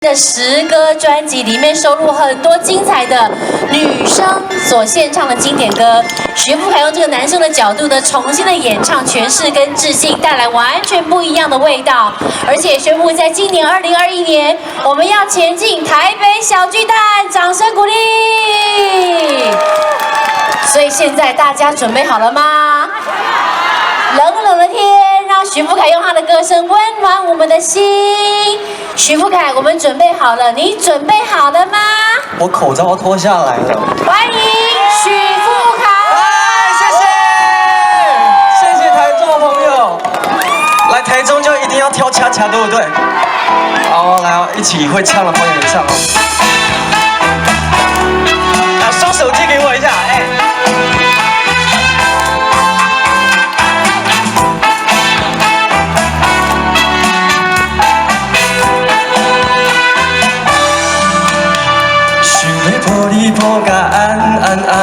的十歌专辑里面收录很多精彩的女生所献唱的经典歌，许富凯用这个男生的角度呢，重新的演唱、诠释跟致敬，带来完全不一样的味道。而且宣布在今年2021年，我们要前进台北小巨蛋，掌声鼓励。所以现在大家准备好了吗？冷冷的天，让许富凯用他的歌声温暖我们的心。许富凯，我们准备好了，你准备好了吗？我口罩脱下来了。欢迎许富凯。哎，谢谢，谢谢台中的朋友。来台中就一定要跳恰恰，对不对？好，来，一起会唱的朋友唱哦。啊，双手借给我一下，哎。抱你抱甲安安安，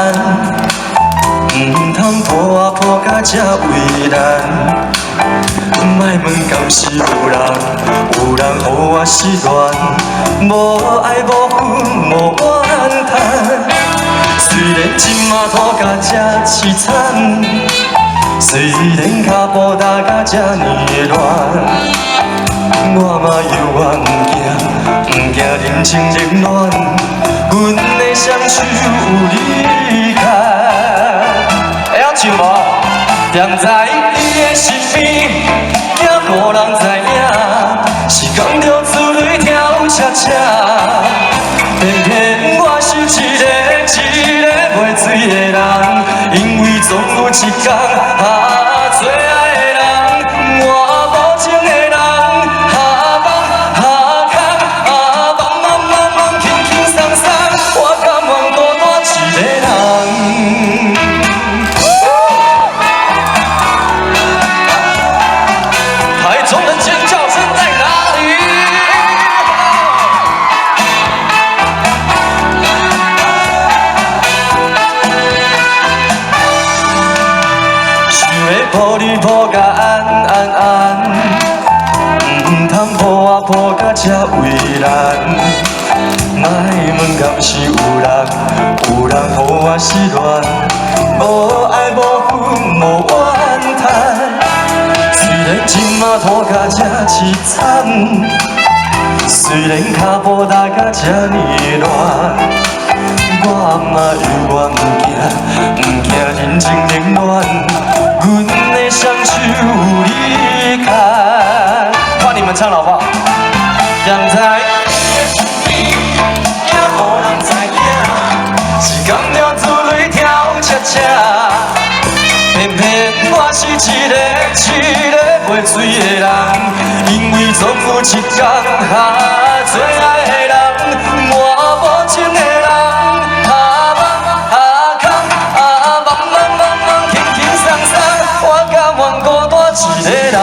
毋通抱我抱甲这为难。莫问敢是有人，有人予我失恋，无爱无恨无怨叹。虽然这马拖甲这凄惨，虽然脚步踏甲这呢乱，我嘛犹原毋惊，毋惊人情冷暖。阮的双手有你牵，会晓唱无？踮在你的身边，惊予人知影，是甘著珠泪跳恰恰。偏偏我是一个一个袂醉的人，因为总有一天，啊，最爱的人，我无情的人，哈放哈空，啊放茫茫茫，轻轻松松，我甘愿孤单一个人。台中的尖叫声在哪里？想欲抱你抱甲安安安，毋通抱我抱甲这为难。莫问敢是有人，有人予我失恋，无爱无恨无怨叹。虽然这马拖甲这凄惨，虽然脚步踏甲这呢乱，我嘛犹原毋惊，毋惊人情冷暖。阮的双手有你牵，换你们唱了好不好？踮在你的身边，惊予人知影，是甘著珠泪跳恰恰。偏偏我是一个一个袂醉的人，因为总有一天，啊，最爱的人，我无情的人，啊放啊空，啊茫茫茫茫，轻轻松松，我甘愿孤单一个人。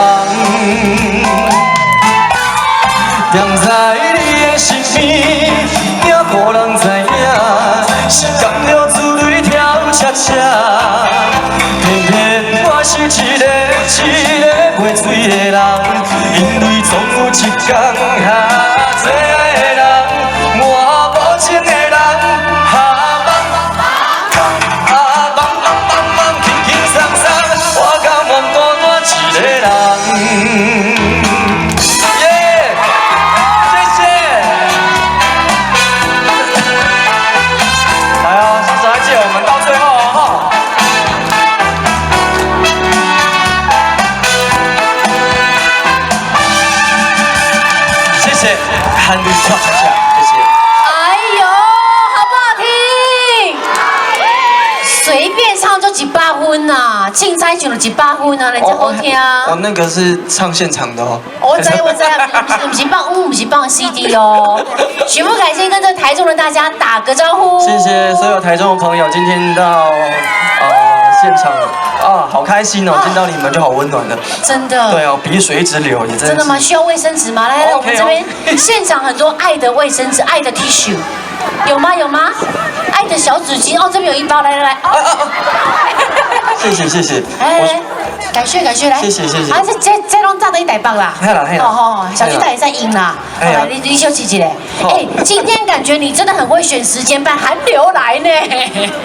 踮在你的身边，惊予人知影，是甘著珠泪跳恰恰。偏偏我是一个一个袂醉的人，因为总有一天，啊，最爱的人，我无情的人，啊放啊放茫茫茫，轻轻松松，我甘愿孤单一个人。耶，谢谢。来哦，下次还记得我们到最后哦，哈。谢谢韩绿跳恰恰，谢谢。哎呦，好不好听？随便唱就100分呐，凊彩唱就100分啊，人家好听。我那个是唱现场的哦。我知我知，不是放，不是放 CD 哦。许富凯先跟这台中的大家打个招呼。谢谢所有台中的朋友，今天到现场啊，好开心哦，见到你们就好温暖的。真的。对哦，鼻水一直流，也真。真的吗？需要卫生纸吗？来来，我们这边现场很多爱的卫生纸、爱的 tissue，有吗？有吗？爱的小纸巾哦，这边有一包，来来来。谢谢谢谢。哎。感謝感謝來。謝謝謝謝。啊，這攏炸佇台北啦。嘿啦嘿啦。哦哦，小巨蛋會使用啦。嘿啊。來，你休息一下。哎，今天感覺你真的很會選時間辦寒流來呢。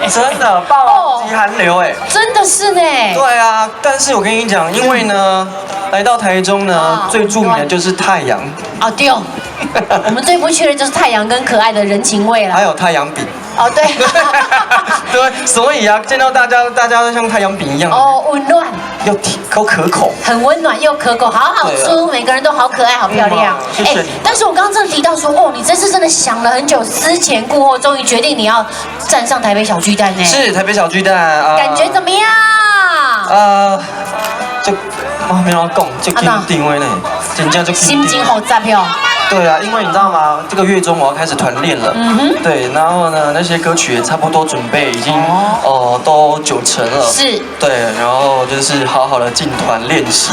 真的霸王級寒流哎。真的是呢。對啊，但是我跟你講，因為呢，來到台中呢，最著名的就是太陽。哦對，我們最不缺的就是太陽跟可愛的人情味啦。還有太陽餅。哦對。對，所以啊，見到大家，大家都像太陽餅一樣。哦，溫暖。又甜又可口。很溫暖又可口，好好吃，每個人都好可愛，好漂亮。謝謝你。但是我剛剛真的提到說，哦，你這次真的想了很久，思前顧後，終於決定你要站上台北小巨蛋呢。是台北小巨蛋啊。感覺怎麼樣？就我沒有講，就緊張的呢，真正就心情好雜喲。對啊，因為你知道嗎？這個月中我要開始團練了。對，然後呢，那些歌曲也差不多準備，已經哦都九成了。是。對，然後就是好好的進團練習。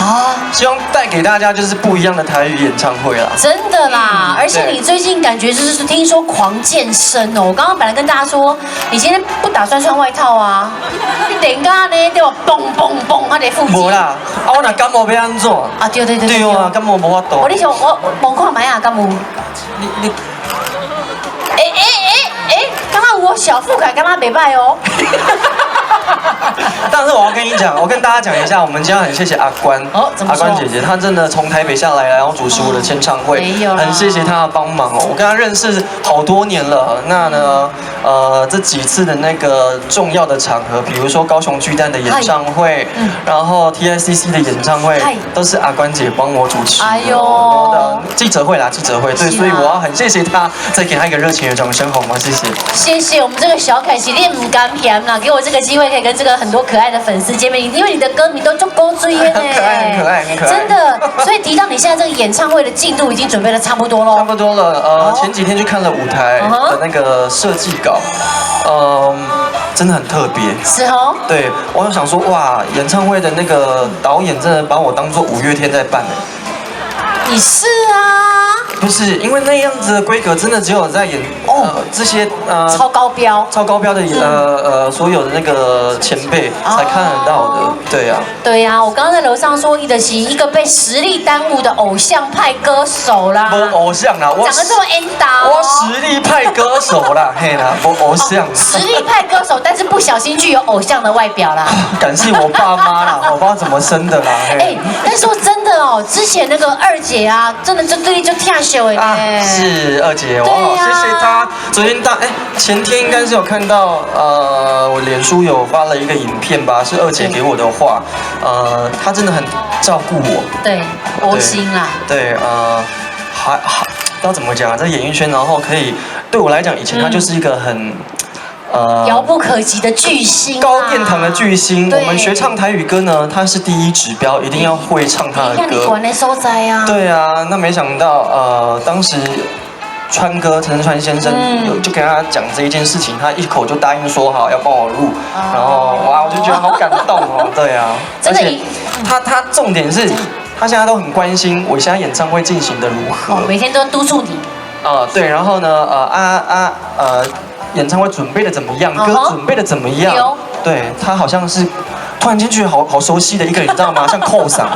希望帶給大家就是不一樣的台語演唱會啦。真的啦，而且你最近感覺就是聽說狂健身哦。我剛剛本來跟大家說，你今天不打算穿外套啊？你等下呢，對我蹦蹦蹦，啊得腹肌。無啦，啊我若感冒欲按怎？啊對對對。對啊，感冒無法度。我你想我無看覓啊？敢有？你哎哎哎，剛剛我小富凱剛剛袂䆀哦。但是我要跟你講，我跟大家講一下，我們今天很謝謝阿關，哦，阿關姐姐，她真的從台北下來，然後主持我的簽唱會，很謝謝她的幫忙哦。我跟她認識好多年了，那呢，這幾次的那個重要的場合，比如說高雄巨蛋的演唱會，然後 TICC 的演唱會，都是阿關姐幫我主持。哎呦，記者會啦，記者會，對，所以我要很謝謝她，再給她一個熱情的掌聲，好嗎？謝謝。謝謝我們這個小凱是你毋甘嫌啦，給我這個機會可以跟這個很多可愛的粉絲見面，因為你的歌迷都足古錐的呢，很可愛，很可愛，很可愛，真的。所以提到你現在這個演唱會的進度已經準備的差不多咯。差不多了，前幾天去看了舞台的那個設計稿，真的很特別。是哦。對，我就想說，哇，演唱會的那個導演真的把我當做五月天在辦。你是啊。不是，因為那樣子的規格真的只有在演哦這些超高標超高標的所有的那個前輩才看得到的，對啊。對啊，我剛剛在樓上說，伊就是一個被實力耽誤的偶像派歌手啦。無偶像啦，我長得這麼緣投。我實力派歌手啦，嘿啦，無偶像。實力派歌手，但是不小心具有偶像的外表啦。感謝我爸媽啦，我不知道怎麼生的啦。哎，但說真的哦，之前那個二姐啊，真的就對就跳秀啊，是二姐，哇，謝謝她。昨天大哎，前天應該是有看到，我臉書有發了一個影片吧，是二姐給我的話，她真的很照顧我，對，窩心啦，對，還不知道怎麼講，在演藝圈，然後可以對我來講，以前她就是一個很遙不可及的巨星，高殿堂的巨星。我們學唱台語歌呢，他是第一指標，一定要會唱他的歌。你所在啊。對啊，那沒想到，當時川哥陳川先生就跟他講這一件事情，他一口就答應說好要幫我錄，然後哇，我就覺得好感動哦。對啊，而且他重點是，他現在都很關心我現在演唱會進行的如何，每天都督促你。對，然後呢，演唱會準備的怎麼樣？歌準備的怎麼樣？對，他好像是突然間覺得好好熟悉的一個人，你知道嗎？像寇桑，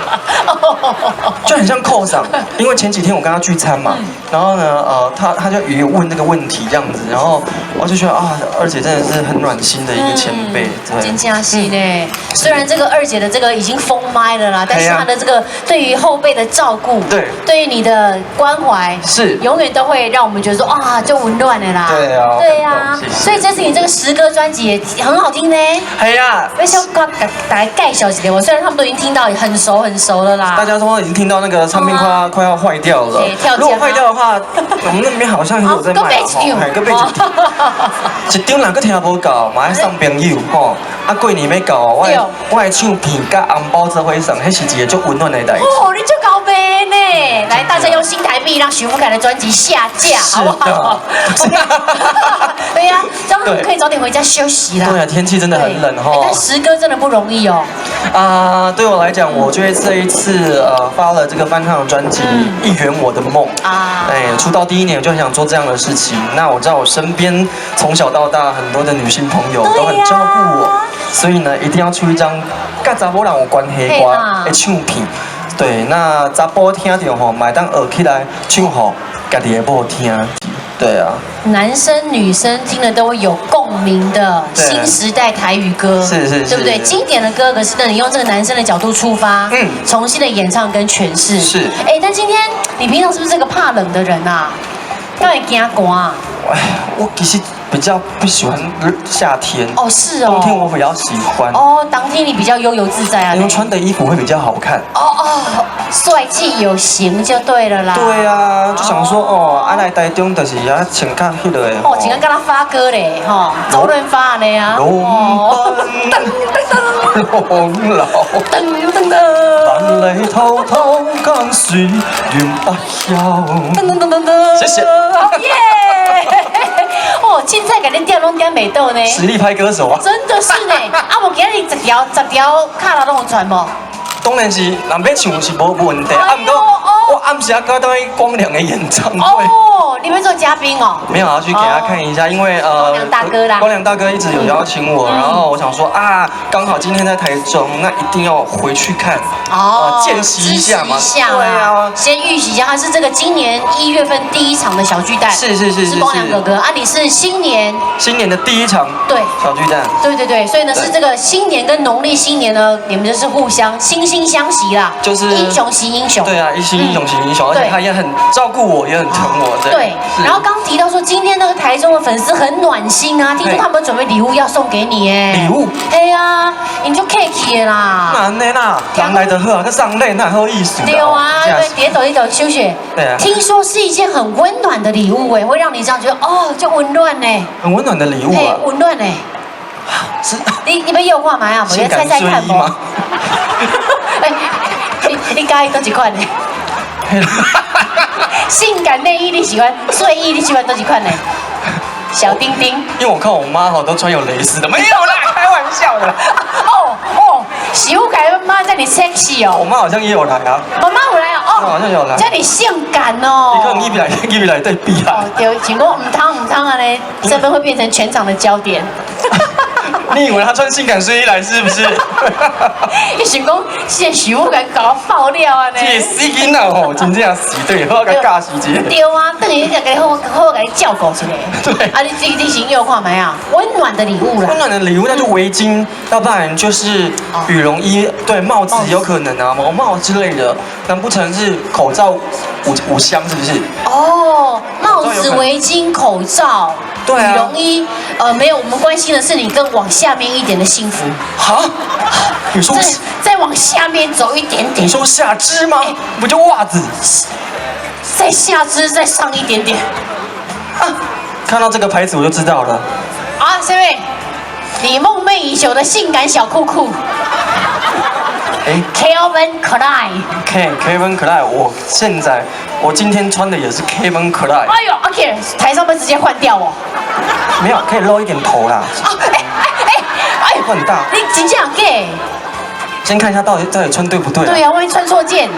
就很像寇桑。因為前幾天我跟他聚餐嘛，然後呢，他就也問那個問題這樣子，然後我就覺得啊，二姐真的是很暖心的一個前輩。真正是呢。雖然這個二姐的這個已經封麥了啦，但是她的這個對於後輩的照顧，對於你的關懷，是永遠都會讓我們覺得說啊，就溫暖的啦。對啊，對啊。所以這次你這個實歌專輯也很好聽呢。係啊。我想大家介紹一下，我雖然他們都已經聽到很熟很熟了啦。大家都已經聽到那個唱片快要壞掉了。如果壞掉的話，我們那邊好像有在賣。閣買一張。一張若閣聽無夠，嘛愛送朋友吼。啊，過年欲到，我的唱片佮紅包做伙送，彼是一個足溫暖的代誌。哦，你足𠢕賣呢！來，大家用新台幣讓許富凱的專輯下架，好不好？對呀，這樣可以早點回家休息啦。對啊，天氣真的很冷哈。但實歌真的不容易哦。啊，對我來講，我覺得這一次發了這個翻唱的專輯《一圓我的夢》啊，哎，出道第一年我就很想做這樣的事情。那我知道我身邊從小到大很多的女性朋友都很照顧我，所以呢，一定要出一張佮查某人有關係的歌的唱片。對，那查埔聽著吼，嘛會當學起來唱予家己的某聽。對啊，男生女生聽了都會有共鳴的新時代台語歌，對不對？經典的歌，可是呢，你用這個男生的角度出發，重新的演唱跟詮釋，哎，但今天你平常是不是這個怕冷的人啊？敢會驚寒啊？哎，我其實比較不喜歡夏天。哦，是哦。冬天我比較喜歡。哦，冬天你比較悠游自在啊。因為穿的衣服會比較好看。哦哦，帥氣有型就對了啦。對啊，就想說哦，啊來台中就是啊穿較彼個的。哦，穿甲敢若發哥咧，吼，周潤發呢啊。龍龍老。噔噔噔。萬里滔滔江水永不休。噔噔噔噔噔。謝謝。哦耶！哦，凊彩共你點攏點袂倒呢。實力派歌手啊！真的是呢。啊，無今日10條卡拉攏有傳無？當然是，人欲唱是無問題。啊，毋過我暗時啊，閣轉去光良的演唱會。哦，你們做嘉賓哦？沒有，要去給他看一下，因為光良大哥啦。光良大哥一直有邀請我，然後我想說啊，剛好今天在台中，那一定要回去看，哦，見習一下嘛。對啊，先預習一下，他是這個今年1月份第一場的小巨蛋。是光良哥哥啊，你是新年。新年的第一場。小巨蛋。對對對，所以呢是這個新年跟農曆新年呢，你們就是互相惺惺相惜啦，就是英雄惜英雄。對啊，一心英雄惜英雄，而且他也很照顧我，也很疼我。對，然後剛提到說今天那個台中的粉絲很暖心啊，聽說他們準備禮物要送給你哎。禮物？哎呀，你就客氣啦。那按呢啦，人來就好啊，閣送禮哪好意思？對啊，對，別走一走，秋雪。對啊。聽說是一件很溫暖的禮物哎，會讓你這樣覺得哦，就溫暖呢。很溫暖的禮物啊。溫暖呢。是。你欲搖看覓啊？無？猜猜看無？哎，你佮意佗一款呢？性感內衣你喜歡，睡衣你喜歡佗一款呢？小丁丁。因為我看我媽好都穿有蕾絲的，沒有啦，開玩笑的。哦哦，許富凱媽叫你 sexy 哦。我媽好像也有來啊。媽媽有來啊？哦，好像有來。叫你性感哦。你看一比來對比啊。哦，對，請講毋通毋通啊咧，這邊會變成全場的焦點。你以為他穿性感睡衣來是不是？你想講，現許富凱搞爆料啊呢？這死囡仔吼，真正是對，好共教死一下。對啊，等於共你好好共你照顧一下。對。啊，你先搖看覓啊？溫暖的禮物啦。溫暖的禮物，那就圍巾，要不然就是羽絨衣，對，帽子有可能啊，毛帽之類的。難不成是口罩五箱是不是？哦，帽子、圍巾、口罩。對啊。羽絨衣，沒有，我們關心的是你更往下面一點的幸福。哈？你說再往下面走一點點。你說下肢嗎？不就襪子？再下肢再上一點點。啊！看到這個牌子我就知道了。啊，這位，你夢寐以求的性感小褲褲。哎，Calvin Klein。 K Calvin Klein，我現在我今天穿的也是 Calvin Klein。哎呦，OK，台上面直接換掉哦。沒有，可以露一點頭啦。啊，哎哎哎哎，很大。你真正假？先看一下到底穿對不對。對啊，萬一穿錯件，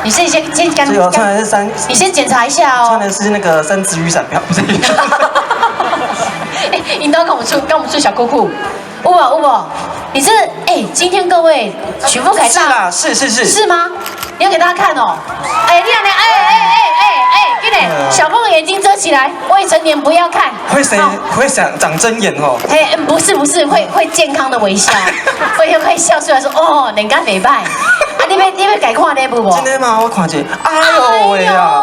你先先這個穿的是三，你先檢查一下哦。穿的是那個三隻雨傘，不是。哎，你都跟我出，跟我們出小褲褲，有無有無？你這哎，今天各位許富凱是啦，是是是，是嗎？你要給大家看哦。哎，你看你，哎哎哎哎哎，給你小朋友眼睛遮起來，未成年不要看。會誰會想長針眼哦？嘿，不是不是，會健康的微笑，會笑出來說哦，人家袂䆀。啊，你欲共看禮物無？真的嗎？我看一下。哎呦喂啊！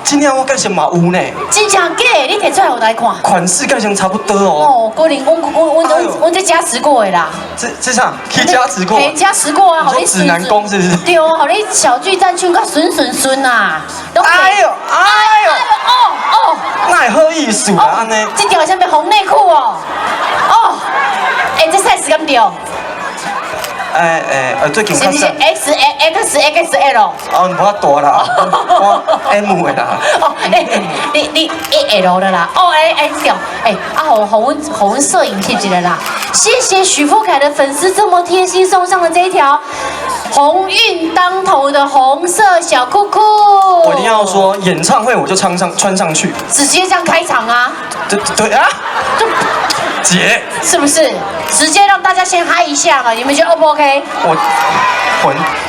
今天我蓋先嘛有呢。真正假？你提出來予來看。款式蓋先差不多哦。哦，可能阮這加持過的啦。這啥？去加持過。嘿，加持過啊！予你指南宮是不是？對哦，予你小巨蛋唱甲順順順啊！哎呦哎呦！哦哦，哪會好意思啊？按呢？這條啥物紅內褲哦？哦，哎，這 size 敢對？哎哎，最近是不是 X XXL。哦，無遐大啦，我 M 的啦。哦，欸，你 L 的啦，哦，欸欸，對，欸，啊，予阮攝影翕一下啦，謝謝許富凱的粉絲這麼貼心送上了這一條鴻運當頭的紅色小褲褲。我一定要說，演唱會我就穿上去，直接這樣開場啊？對對啊，就姐，是不是？直接讓大家先嗨一下嘛？你們覺得 O 不 OK？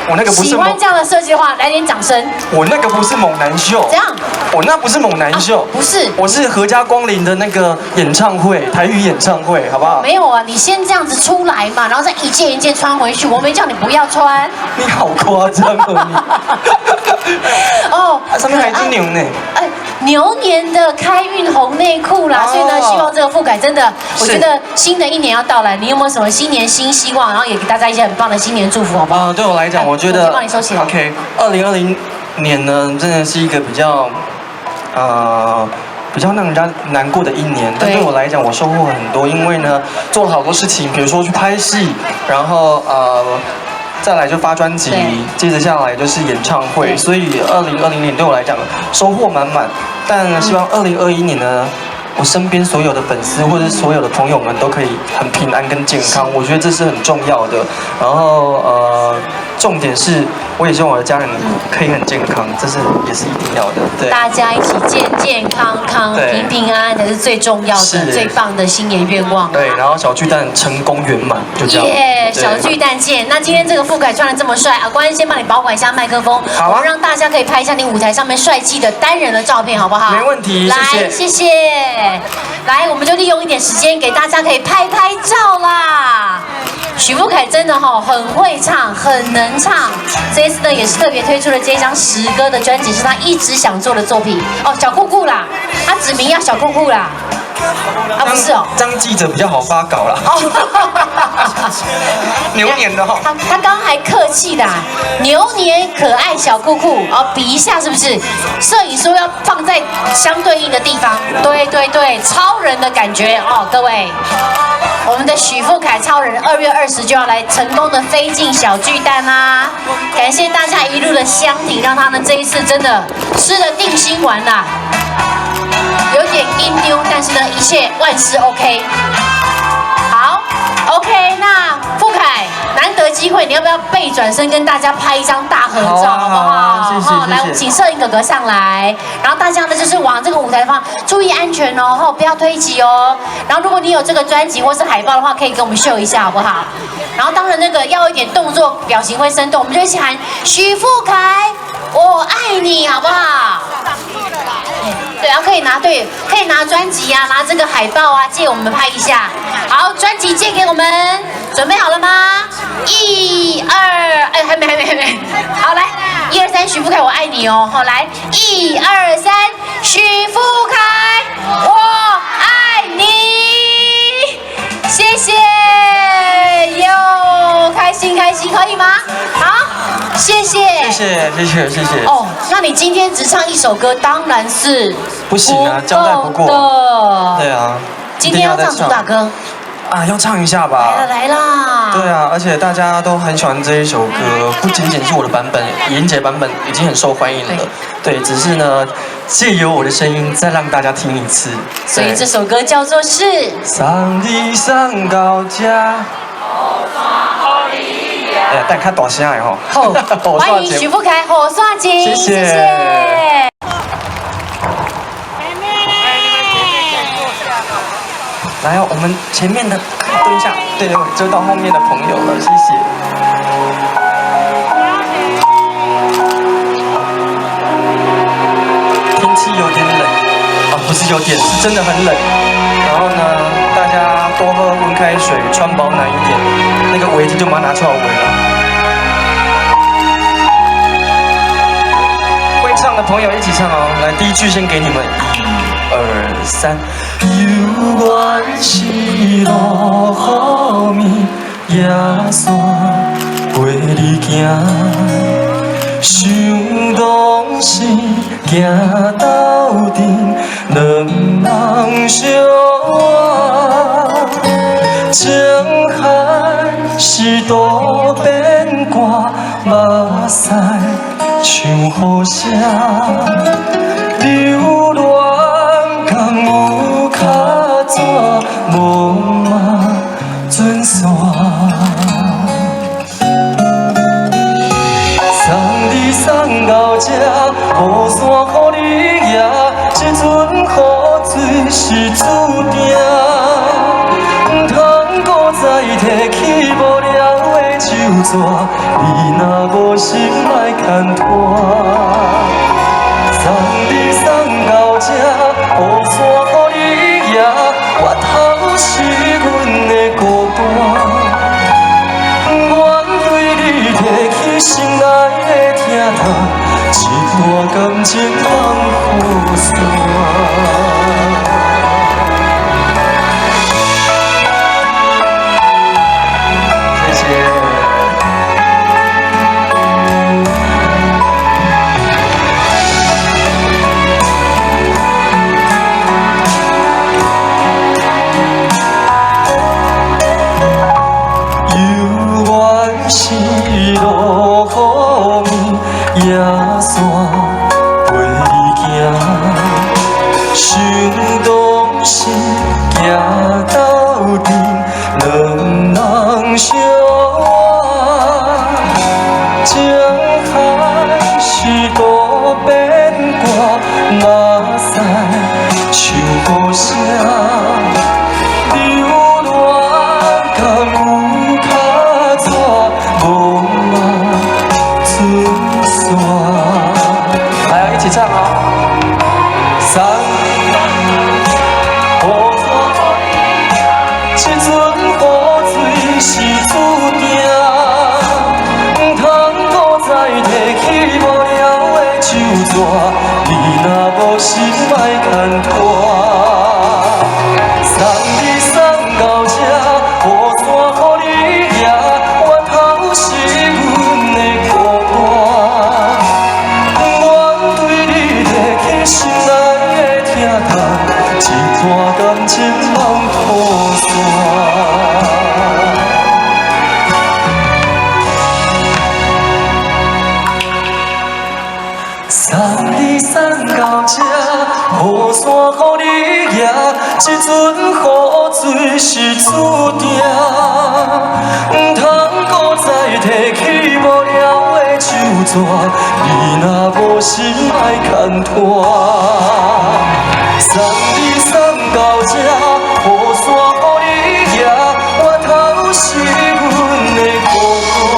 我那個不是喜歡這樣的設計的話，來點掌聲。我那個不是猛男秀。怎樣？我那不是猛男秀，不是，我是闔家光臨的那個演唱會，台語演唱會，好不好？沒有啊，你先這樣子出來嘛，然後再一件一件穿回去。我沒叫你不要穿。你好誇張哦你！哦，上面還有一隻牛呢。哎，牛年的開運紅內褲啦，所以呢，希望這個富凱真的，我覺得新的一年要到來，你有沒有什麼新年新希望？然後也給大家一些很棒的新年祝福，好不好？啊，對我來講，我覺得幫你收起來。 OK，2020年呢，真的是一個比較讓人家難過的一年，但對我來講，我收穫很多，因為呢，做了好多事情，比如說去拍戲，然後再來就發專輯，接着下來就是演唱會，所以2020年對我來講收穫滿滿。但希望2021年呢，我身邊所有的粉絲或者所有的朋友們都可以很平安跟健康，我覺得這是很重要的。然後重點是，我也希望我的家人可以很健康，這是也是一定要的。對，大家一起健健康康、平平安安才是最重要的、最棒的新年願望。對，然後小巨蛋成功圓滿，就這樣。耶，小巨蛋見。那今天這個富凱穿得這麼帥，阿關先幫你保管一下麥克風，好啊，讓大家可以拍一下你舞台上面帥氣的單人的照片，好不好？沒問題，來，謝謝。來，我們就利用一點時間給大家可以拍拍照啦。許富凱真的哈很會唱，很能唱。這一次呢，也是特別推出了這張十歌的專輯，是他一直想做的作品。哦，小褲褲啦，他指明要小褲褲啦。啊，不是哦，這樣記者比較好發稿啦。哦，牛年的哈。他剛還客氣的，牛年可愛小褲褲哦，比一下是不是？攝影說要放在相對應的地方。對對對，超人的感覺哦，各位。我們的許富凱超人2月20就要來成功的飛進小巨蛋啦！感謝大家一路的相挺，讓他們這一次真的吃了定心丸啦。有點緊張，但是呢，一切萬事 OK。好，OK，那富凱難得機會，你要不要背轉身跟大家拍一張大合照，好不好？謝謝。來，我們請攝影哥哥上來，然後大家呢就是往這個舞台方，注意安全哦，不要推擠哦。然後如果你有這個專輯或是海報的話，可以給我們秀一下，好不好？然後當然那個要一點動作，表情會生動，我們就一起喊許富凱，我愛你，好不好？對，然後可以拿對，可以拿專輯啊，拿這個海報啊，借我們拍一下。好，專輯借給我們，準備好了嗎？一二，哎，還沒，還沒，還沒。好，來，一二三，許富凱，我愛你哦。好，來，一二三，許富凱，我愛你，謝謝喲，開心開心，可以嗎？好，謝謝，謝謝，謝謝，謝謝。哦，那你今天只唱一首歌，當然是不行啊，交代不過。對啊，今天要唱主打歌啊，要唱一下吧。來了來啦。對啊，而且大家都很喜歡這一首歌，不僅僅是我的版本，妍姐版本已經很受歡迎了。對，只是呢，借由我的聲音再讓大家聽一次。所以這首歌叫做是。送你送到這。哎，但較大聲的吼。好，歡迎許富凱，予煞情，謝謝。來哦，我們前面的蹲下，對對，遮到後面的朋友了，謝謝。天氣有點冷，啊，不是有點，是真的很冷。然後呢，大家多喝溫開水，穿保暖一點。那個圍巾就馬上拿出來圍了。會唱的朋友一起唱哦，來，第一句先給你們，一二三。猶原是落雨暝，夜沙陪你行，想當時行斗陣，兩人相偎，情海是渡邊歌，目屎像雨聲。留戀敢有較紙，無嘛準線。送你送到這，雨傘予你舉，這陣雨水是注定。毋通閣再提起無聊的手紙，你若無心莫牽拖。送你送到這，雨傘予你舉，月頭是阮的孤單。願對你提起心內的疼痛，這段感情放予散。謝謝。猶原是落雨暝，野山陪你行，想當時行鬥陣，兩人相偎。情海是渡邊歌，目屎像雨聲。留戀敢有較紙，無嘛準線。來，一起唱哦。送雨傘這陣雨水是注定，毋通閣再提起無聊的手紙，你若無心莫牽拖。送你送到這，雨傘予你舉，月頭是阮的孤單。願對你提起心內的疼痛，這段感情放予散。送你送到這，雨傘予你舉，這陣雨水是注定。毋通閣再提起無聊的手紙，你若無心莫牽拖。送你送到這，雨傘予你舉，月頭是阮的孤單。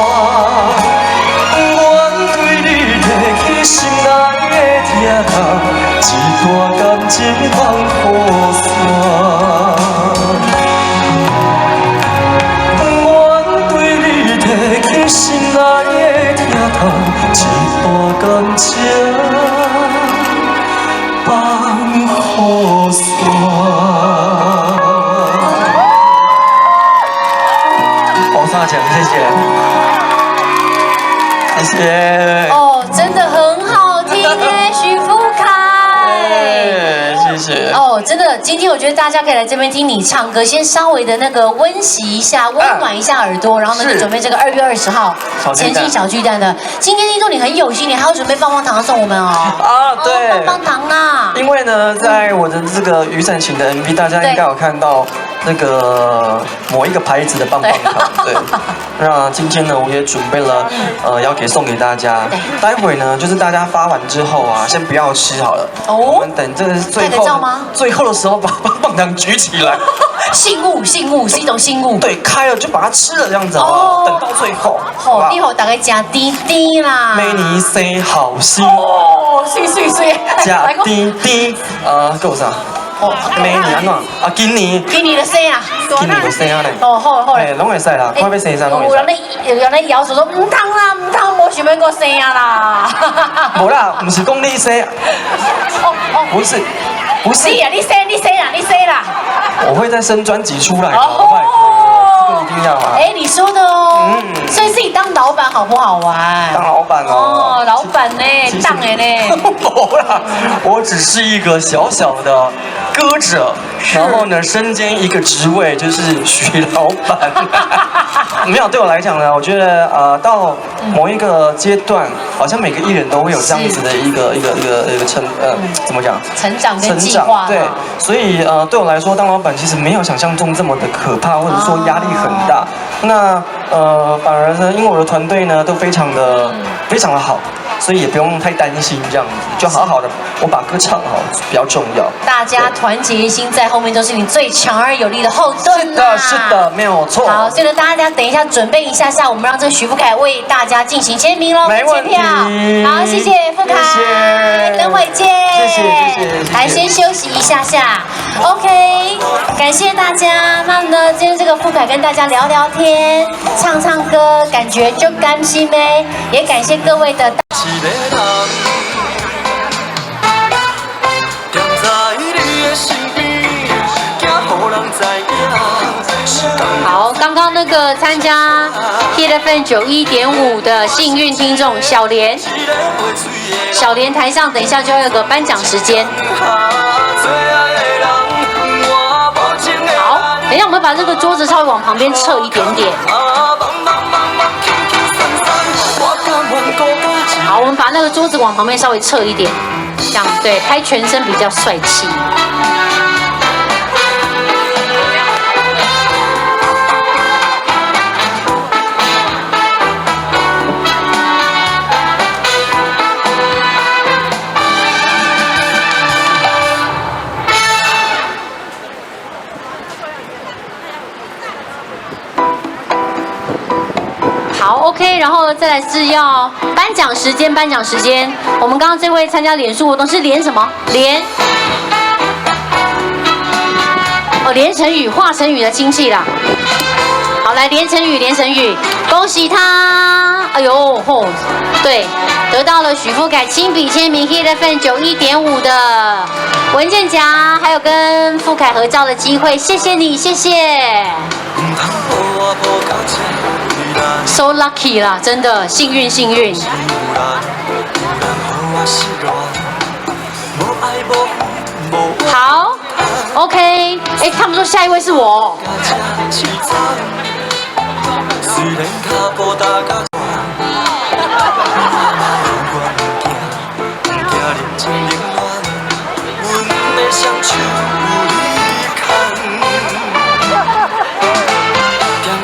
願對你提起心內的疼痛，這段感情放予散。願對你提起心內的疼痛，這段感情放予散。王沙獎，謝謝，謝謝。哦，真的很好聽耶，許富凱。謝謝。哦，真的，今天我覺得大家可以來這邊聽你唱歌，先稍微的那個溫習一下，溫暖一下耳朵，然後呢，就準備這個2月20號前進小巨蛋的。今天聽說你很有心，你還要準備棒棒糖送我們哦。啊，對，棒棒糖啊。因為呢，在我的這個雨傘情的 MV，大家應該有看到那個某一個牌子的棒棒糖。對。那今天呢，我也準備了，要給送給大家。待會呢，就是大家發完之後啊，先不要吃好了。哦。我們等這個最後最後的時候，把棒棒糖舉起來。信物，信物是一種信物。對，開了就把它吃了，這樣子哦。等到最後，好，你予大家食甜甜啦。每年生好心。哦，水水水。食甜甜，啊，閣有啥？明年按怎？啊，今年。今年就生啊。今年就生啊咧。哦，好好。嘿，攏會使啦，看欲生啥攏會使。有人咧搖手說毋通啦，毋通，無想欲閣生啊啦。無啦，毋是講你生。哦哦。不是，不是。你啊，你生，你生啦，你生啦。我會再生專輯出來的。哦。這個一定要啊。哎，你說的哦。嗯。所以自己當老闆好不好玩？當老闆哦。哦，老闆呢，當的呢。無啦，我只是一個小小的。歌者，然後呢，身兼一個職位，就是許老闆。沒有，對我來講呢，我覺得到某一個階段，好像每個藝人都會有這樣子的一個怎麼講？成長跟計劃。對，所以對我來說，當老闆其實沒有想象中這麼的可怕，或者說壓力很大。那反而呢，因為我的團隊呢都非常的好，所以也不用太擔心這樣子，就好好的我把歌唱好比較重要。大家團結一心，在後面都是你最強而有力的後盾。是的，是的，沒有錯。好，所以呢，大家等一下準備一下下，我們讓這個許富凱為大家進行簽名嘍，沒問題。好，謝謝富凱，謝謝，等會見。謝謝，謝謝。來，先休息一下下，OK，感謝大家。那呢，今天這個富凱跟大家聊聊天，唱唱歌，感覺就甘心咩？也感謝各位的。一个人踮在你的身邊，驚予人知影。好，剛剛那個參加 Hit FM 91.5的幸運聽眾小蓮，小蓮台上等一下就要有個頒獎時間。好，等一下我們把這個桌子稍微往旁邊撤一點點。好，我們把那個桌子往旁邊稍微撤一點，這樣對，拍全身比較帥氣。好，OK，然後再來是要頒獎時間，頒獎時間。我們剛剛這位參加臉書活動是連什麼？連哦，連成宇，華晨宇的親戚啦。好，來連成宇，連成宇，恭喜他！哎呦吼，對，得到了許富凱親筆簽名 Hit FM 91.5的文件夾，還有跟富凱合照的機會，謝謝你，謝謝。So lucky 啦，真的幸運幸運。好，OK，哎，他們說下一位是我。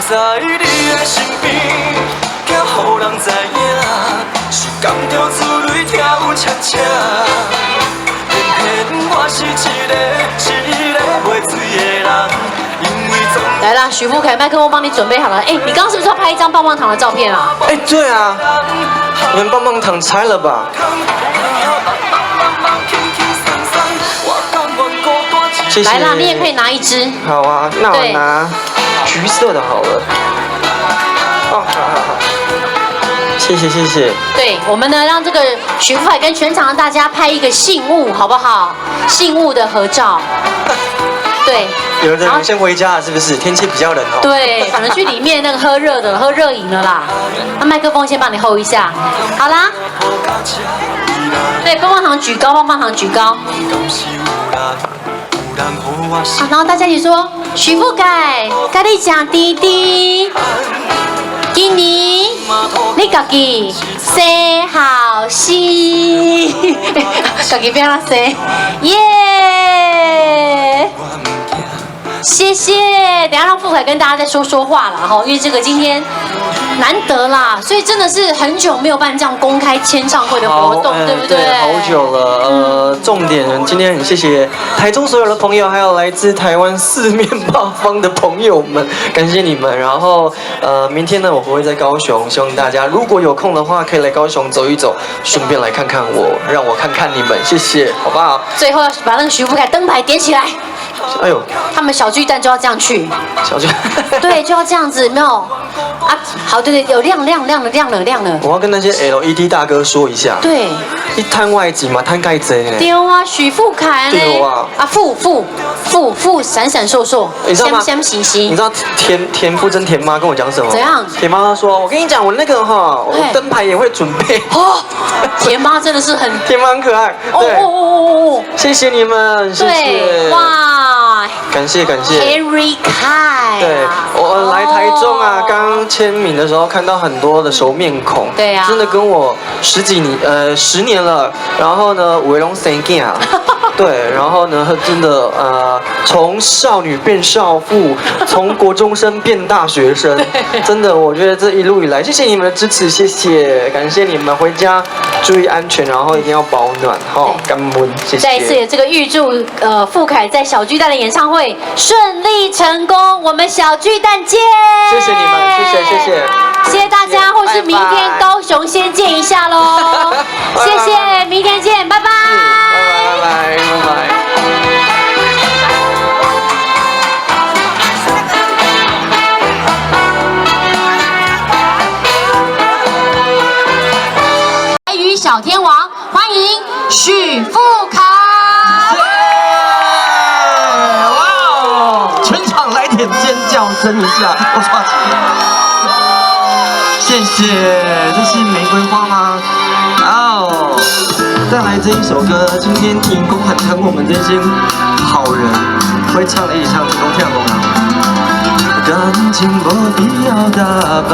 在你的身邊，驚予人知影，是甘著珠淚跳恰恰。偏偏我是一个一个袂醉的人，因為總。來啦，許富凱，麥克風幫你準備好了。哎，你剛剛是不是要拍一張棒棒糖的照片啊？哎，對啊，你們棒棒糖拆了吧？謝謝。來啦，你也可以拿一支。好啊，那我拿橘色的好了。哦，好好好，謝謝謝謝。對，我們呢，讓這個許富凱跟全場的大家拍一個信物，好不好？信物的合照。對。有的人先回家了，是不是？天氣比較冷哦。對，可能去裡面那個喝熱的，喝熱飲了啦。那麥克風先幫你 hold 一下，好啦。對，棒棒糖舉高，棒棒糖舉高。啊，然後大家一起說，許富凱，佮你食甜甜，今年你家己生好心，家己變啦生，耶！謝謝，等下讓富凱跟大家再說說話了哈，因為這個今天難得啦，所以真的是很久沒有辦這樣公開簽唱會的活動，對不對？對，好久了。重點今天很謝謝台中所有的朋友，還有來自台灣四面八方的朋友們，感謝你們。然後明天呢，我會在高雄，希望大家如果有空的話，可以來高雄走一走，順便來看看我，讓我看看你們，謝謝，好不好？最後要把那個許富凱燈牌點起來。哎呦，他們小巨蛋就要這樣去，小巨，對，就要這樣子，沒有啊？好，對對，有亮亮亮了亮了亮了。我要跟那些 LED 大哥說一下，對，你趁我的錢嘛，趁蓋濟呢。對啊，許富凱呢？對啊，啊富富富富閃閃爍爍，你知道嗎？閃閃星你知道田馥甄田媽跟我講什麼？怎樣？田媽說：“我跟你講，我那個哈，我燈牌也會準備。”哦，田媽真的是很，田媽很可愛。哦哦哦哦哦，謝謝你們，謝謝。哇，感謝感謝。 Henry Kai。對，我來台中啊，剛剛簽名的時候看到很多的熟面孔，對啊，真的跟我十幾年，10年了。然後呢，有的攏生囝。對，然後呢，真的，從少女變少婦，從國中生變大學生，真的，我覺得這一路以來，謝謝你們的支持，謝謝，感謝你們，回家注意安全，然後一定要保暖，好，感恩，謝謝。再一次也這個預祝，富凱在小巨蛋的演唱會順利成功，我們小巨蛋見。謝謝你們，謝謝謝謝，謝謝大家，或是明天高雄先見一下嘍，謝謝，明天見，拜拜，拜拜拜拜拜。台語小天王，歡迎許富凱。哇哦！全場來點尖叫聲一下，我操！謝謝，這是玫瑰花嗎？哦，再來這一首歌，今天天公很疼我們這些好人，會唱的一起唱，天公天公啊。感情無必要打扮，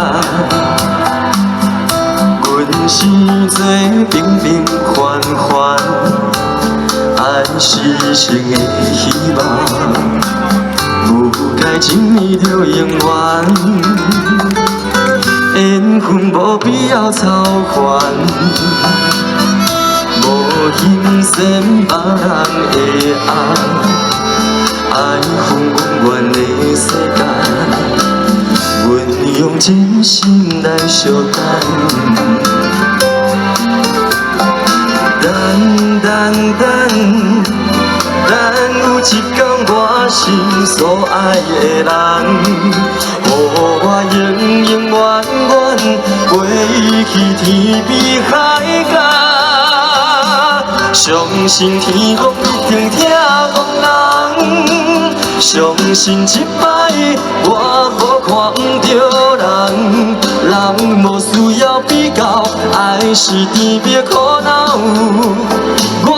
阮是做平平凡凡，愛是生的希望，無該情意就永遠。緣分無必要操煩，無欣賞別人的愛，愛分永遠的世界，阮用真心來相等。等等等，等有一天我心所愛的人，予我永永遠遠陪伊去天邊海角，相信天公一定疼憨人，相信這擺我無看毋著人，人無需要比較，愛是甜蜜苦惱，我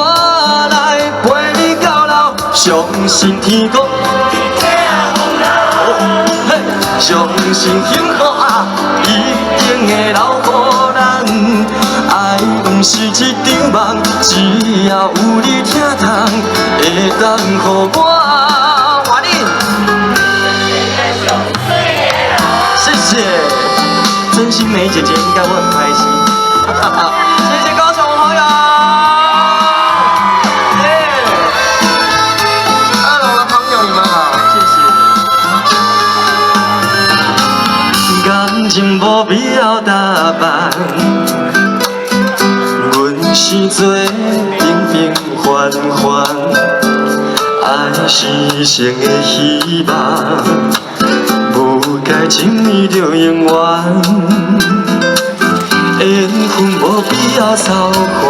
來陪你到老，相信天公一定疼憨人，相信幸福啊，一定會留予咱。愛毋是一場夢，只要有你疼痛，會當予我歡喜。謝謝，真心美姐姐應該會很開心。謝謝高雄朋友，耶！二樓的朋友你們好，謝謝。感情無必要打扮，阮是做平平凡凡，愛是生的希望，無該情意就永遠。緣分無必要操煩，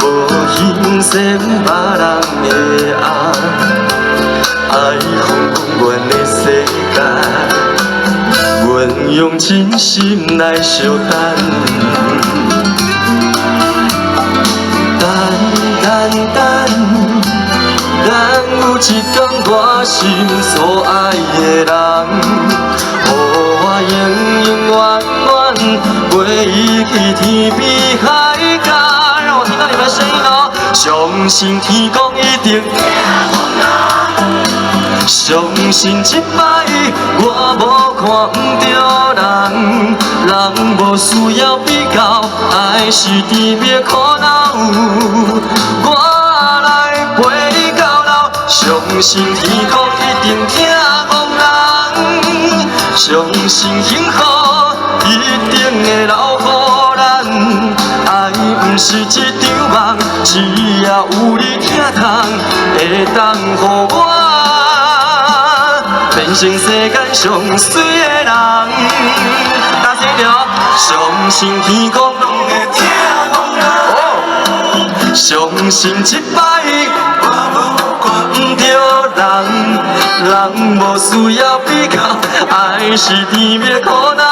無欣賞別人的愛，愛分永遠的世界，阮用真心來相等。等等等，等有一天我心所愛的人，予我永永遠遠陪伊去天邊海角。讓我聽到你們的聲音哦！相信天公一定疼憨人，相信這擺我無看毋著人，人無需要比較，愛是甜蜜苦惱，我來陪你到老，相信天公一定疼憨人，相信幸福一定會留予咱。愛毋是一場夢，只要有你疼痛，會會當予我變成世間上媠的人。大聲一點哦！相信天公攏會疼阮，相信這擺我無看毋著人，人無需要比較，愛是甜蜜的苦惱。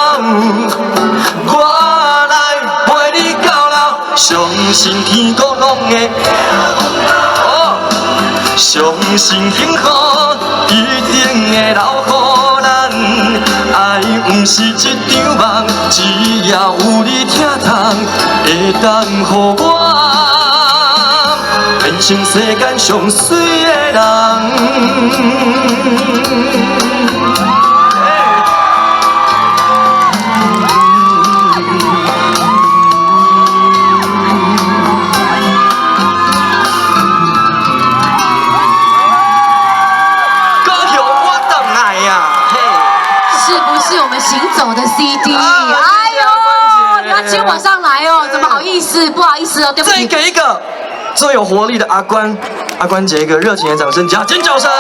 我來陪你到老，相信天公攏會疼，相信幸福一定會留予咱。愛毋是一場夢，只要有你疼痛，會當予我變成世間上媠的人。高雄，我轉來啊！嘿，是不是我們行走的 CD？啊哎呦，你要接我上來哦，怎麼好意思？不好意思哦，對不再起。給一個最有活力的阿關，阿關姐一個熱情的掌聲加尖叫聲。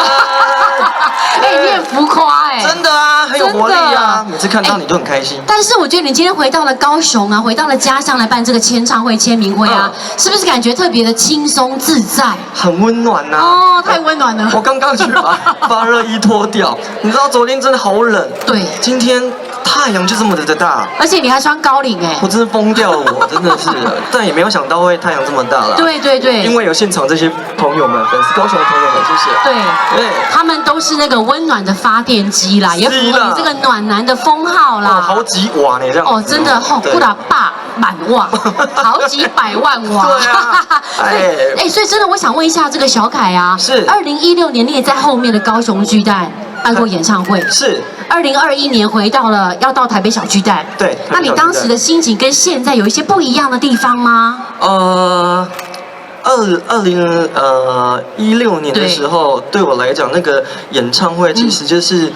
哎，你很浮誇哎。真的啊，很有活力啊，真的每次看到你都很開心。但是我覺得你今天回到了高雄啊，回到了家鄉來辦這個簽唱會、簽名會啊，是不是感覺特別的輕鬆自在？很溫暖呐。哦，太溫暖了。我剛剛去把發熱衣脫掉，你知道昨天真的好冷。今天太陽就這麼的大，而且你還穿高領哎。我真的瘋掉了，我真的是，但也沒有想到會太陽這麼大了。因為有現場這些朋友們、粉絲、高雄的朋友們，謝謝。他們都是那個溫暖的發電機啦，也符合你這個暖男的封號啦。哦，好幾瓦呢，這樣。哦，真的吼，幾若百萬瓦，好幾百萬瓦。對啊。對，哎，所以真的，我想問一下這個小凱啊，2016年你也在後面的高雄巨蛋辦過演唱會，2021年回到了要到台北小巨蛋，那你當時的心情跟現在有一些不一樣的地方嗎？2016年的時候，對我來講，那個演唱會其實就是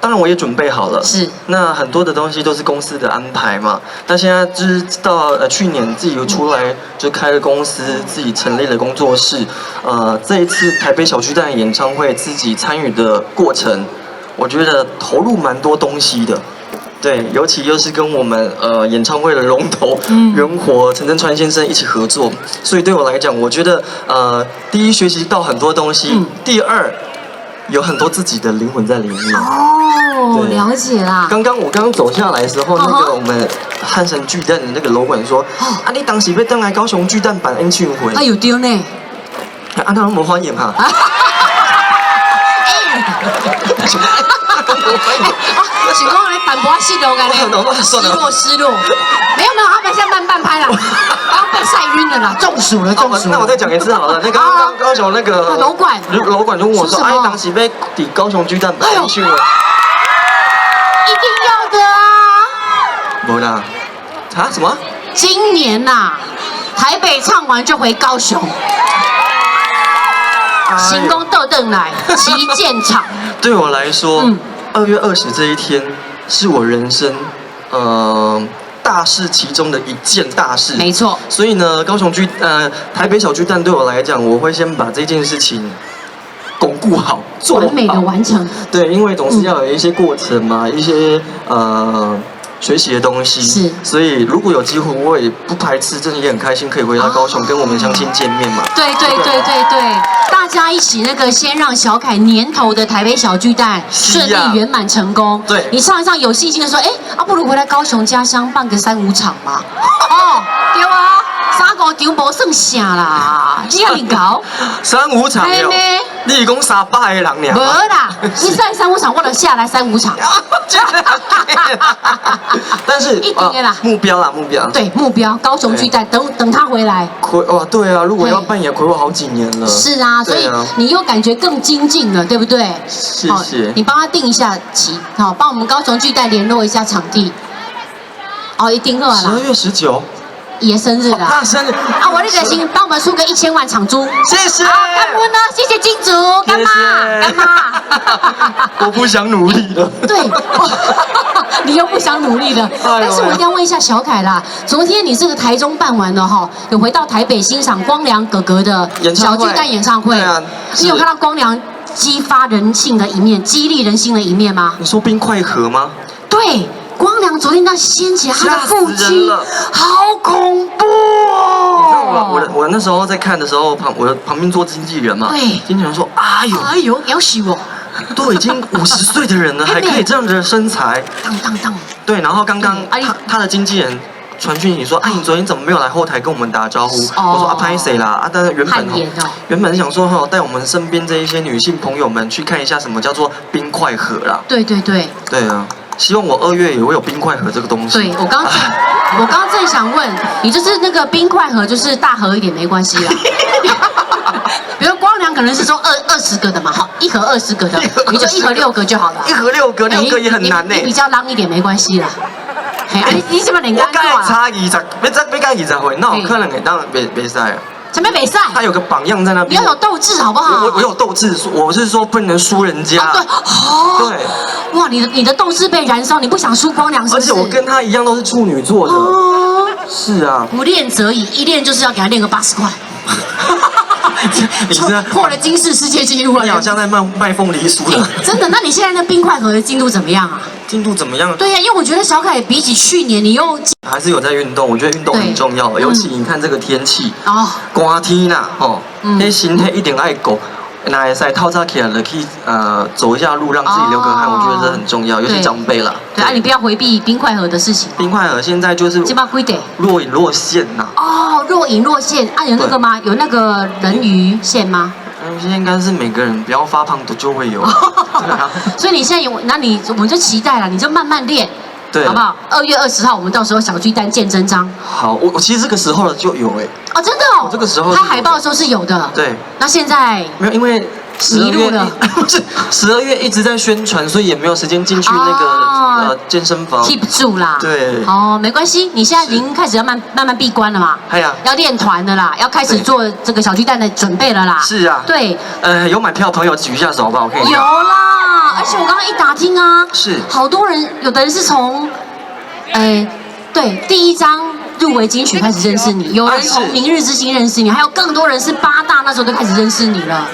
當然我也準備好了，那很多的東西都是公司的安排嘛。但現在就是到去年自己出來就開了公司，自己成立了工作室。這一次台北小巨蛋演唱會自己參與的過程，我覺得投入蠻多東西的。對，尤其又是跟我們演唱會的龍頭元火陳鎮川先生一起合作，所以對我來講，我覺得第一學習到很多東西，第二有很多自己的靈魂在裡面。哦，了解啦。剛剛我剛剛走下來的時候，那個我們漢神巨蛋的那個樓管說：“啊，你當時欲轉來高雄巨蛋辦演唱會。” 啊，有丟呢。啊，他們無歡迎哈。哎，是講你淡薄失落嘅咧，失落失落，沒有沒有，他們現在慢半拍啦，剛被曬暈了啦，中暑了中暑。那我再講一次好了，那個剛高雄那個樓管，樓管就問我說：“哎，當時欲佇高雄巨蛋辦演唱會。” 一定要的啊！沒啦，啊什麼？今年呐，台北唱完就回高雄，成功倒轉來旗艦場。對我來說，2月20這一天是我人生，大事其中的一件大事。沒錯。所以呢，高雄巨台北小巨蛋對我來講，我會先把這件事情鞏固好，做完美的完成。對，因為總是要有一些過程嘛，一些學習的東西。所以如果有機會，我也不排斥，真的也很開心，可以回到高雄跟我們鄉親見面嘛。對對對對對，大家一起那個先讓小凱年頭的台北小巨蛋順利圓滿成功。你唱一唱，有信心的說，哎，啊，不如回來高雄家鄉辦個三五場嘛。哦，對啊，三五場無算啥啦，你遐爾𠢕。三五場喲，你是講300個人爾？無啦，你算三五場，我就下來三五場。但是一定的啦，目標啦，目標。對，目標高雄巨蛋，等等他回來。睽哇，對啊，如果要辦也睽我好幾年了。是啊，所以你又感覺更精進了，對不對？謝謝。你幫他定一下期，好，幫我們高雄巨蛋聯絡一下場地。哦，一定好啦。12月19。爺生日啦！他生日啊！我那個先幫我們出個1000萬場租，謝謝。好，感恩呢，謝謝金主，乾媽，乾媽。我不想努力了。對，你。你又不想努力了。哎呦。但是我一定要问一下小凯啦，昨天你这个台中办完了哈，有回到台北欣赏光良哥哥的演唱会小巨蛋演唱会。对啊。你有看到光良激发人性的一面、激励人心的一面吗？你说冰块盒吗？对，光良昨天那掀起他的腹吓死人肌了，好恐怖哦！你知道我那时候在看的时候，我的旁边坐经纪人嘛，经纪人说：“哎呦，哎呦，要死我！都已经50岁的人了，还可以这样子的身材。” 当当当！对，然后刚刚哎他的经纪人传讯息说：“哎，你昨天怎么没有来后台跟我们打招呼？”我说：“啊，拍谢啦啊！”但是原本汗颜哦原本想说哈，带我们身边这一些女性朋友们去看一下什么叫做冰块盒啦。对啊，希望我2月也会有冰块盒这个东西。对，我刚正想问你，就是那个冰块盒，就是大盒一点没关系啦。比如光良可能是说20个的嘛，好，一盒二十个的，你就一盒六个就好了。一盒六个，六个也很难呢。你比较浪一点没关系啦。嘿，啊你这么连我刚差二十，欲才欲到20岁，那有可能会当袂使啊？什么袂使？他有个榜样在那边。你要有斗志好不好？我有斗志，我是说不能输人家。对，哦，对，哇，你的斗志被燃烧，你不想输光良是不是？而且我跟他一样都是处女座的。哦，是啊。不练则已，一练就是要给他练个80块。你这破了金氏世界纪录了。你好像在卖凤梨酥的。真的？那你现在那冰块盒的进度怎么样啊？进度怎么样？对呀，因为我觉得小凯比起去年，你又还是有在运动。我觉得运动很重要，尤其你看这个天气哦，寒天啦，吼，彼身体一定爱顾，若会使透早起来就去走一下路，让自己流个汗，我觉得这很重要，尤其长辈啦。对啊，你不要回避冰块盒的事情。冰块盒现在就是若隐若现呐。哦，若隐若现啊，有那个吗？有那个人鱼线吗？人鱼线应该是每个人不要发胖的就会有。对啊。所以你现在有，那你我们就期待了，你就慢慢练，好不好？2月20号，我们到时候小巨蛋见真章。好，我其实这个时候就有哎。哦，真的哦。这个时候拍海报的时候是有的。对。那现在没有，因为迷路了。不是12月一直在宣传，所以也没有时间进去那个健身房。 keep 住啦。对。哦，没关系，你现在已经开始要慢慢慢闭关了嘛？哎呀。要练团的啦，要开始做这个小巨蛋的准备了啦。是啊。对。有买票朋友举一下手好不好？可以。有啦，而且我刚刚一打听啊，好多人，有的人是从，哎，对，第一张入围金曲开始认识你，有人从明日之星认识你，还有更多人是八大那时候就开始认识你了。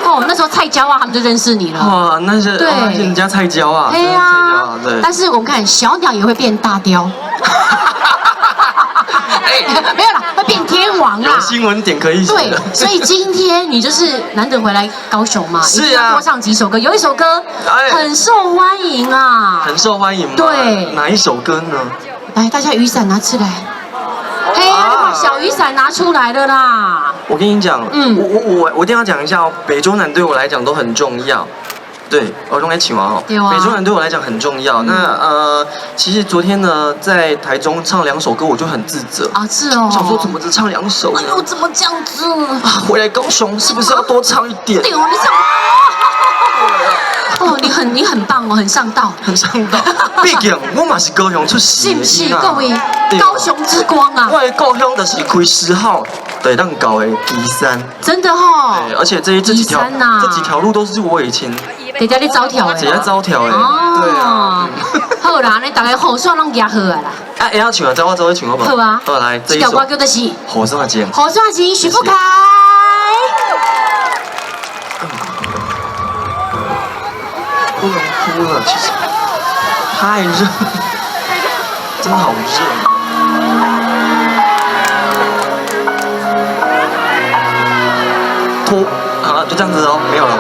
哦，那时候菜椒啊，他们就认识你了。哇，那是对，人家菜椒啊。对啊，对。但是我们看小鸟也会变大雕。没有啦，会变天王啦。有新闻点可以写。对，所以今天你就是难得回来高雄嘛，一定要多唱几首歌。有一首歌很受欢迎啊。很受欢迎吗？对。哪一首歌呢？来，大家雨伞拿出来。嘿，你把小雨伞拿出来了啦！我跟你讲，我一定要讲一下哦，北中南对我来讲都很重要。对，我拢爱唱嘛吼。北中南对我来讲很重要。那其实昨天呢，在台中唱两首歌，我就很自责啊，是哦，想说怎么只唱两首？哎呦，怎么这样子？回来高雄是不是要多唱一点？对哦，你唱。哦，你很棒哦，很上道，很上道。毕竟我嘛是高雄出世是不是各位高雄之光啊？我的故乡就是开10号对，咱到的旗山。真的哈。对，而且这几条路都是我以前伫遮咧走跳的，伫遮走跳的。对啊。好啦，你大家雨伞拢举好啊啦。啊，会晓唱啊，走我做伙唱好无？好啊。好来，这一首歌叫做是《雨伞情》。雨伞情，许富凯。不能哭了，其实太热，真的好热。脱，好了，就这样子哦，没有了。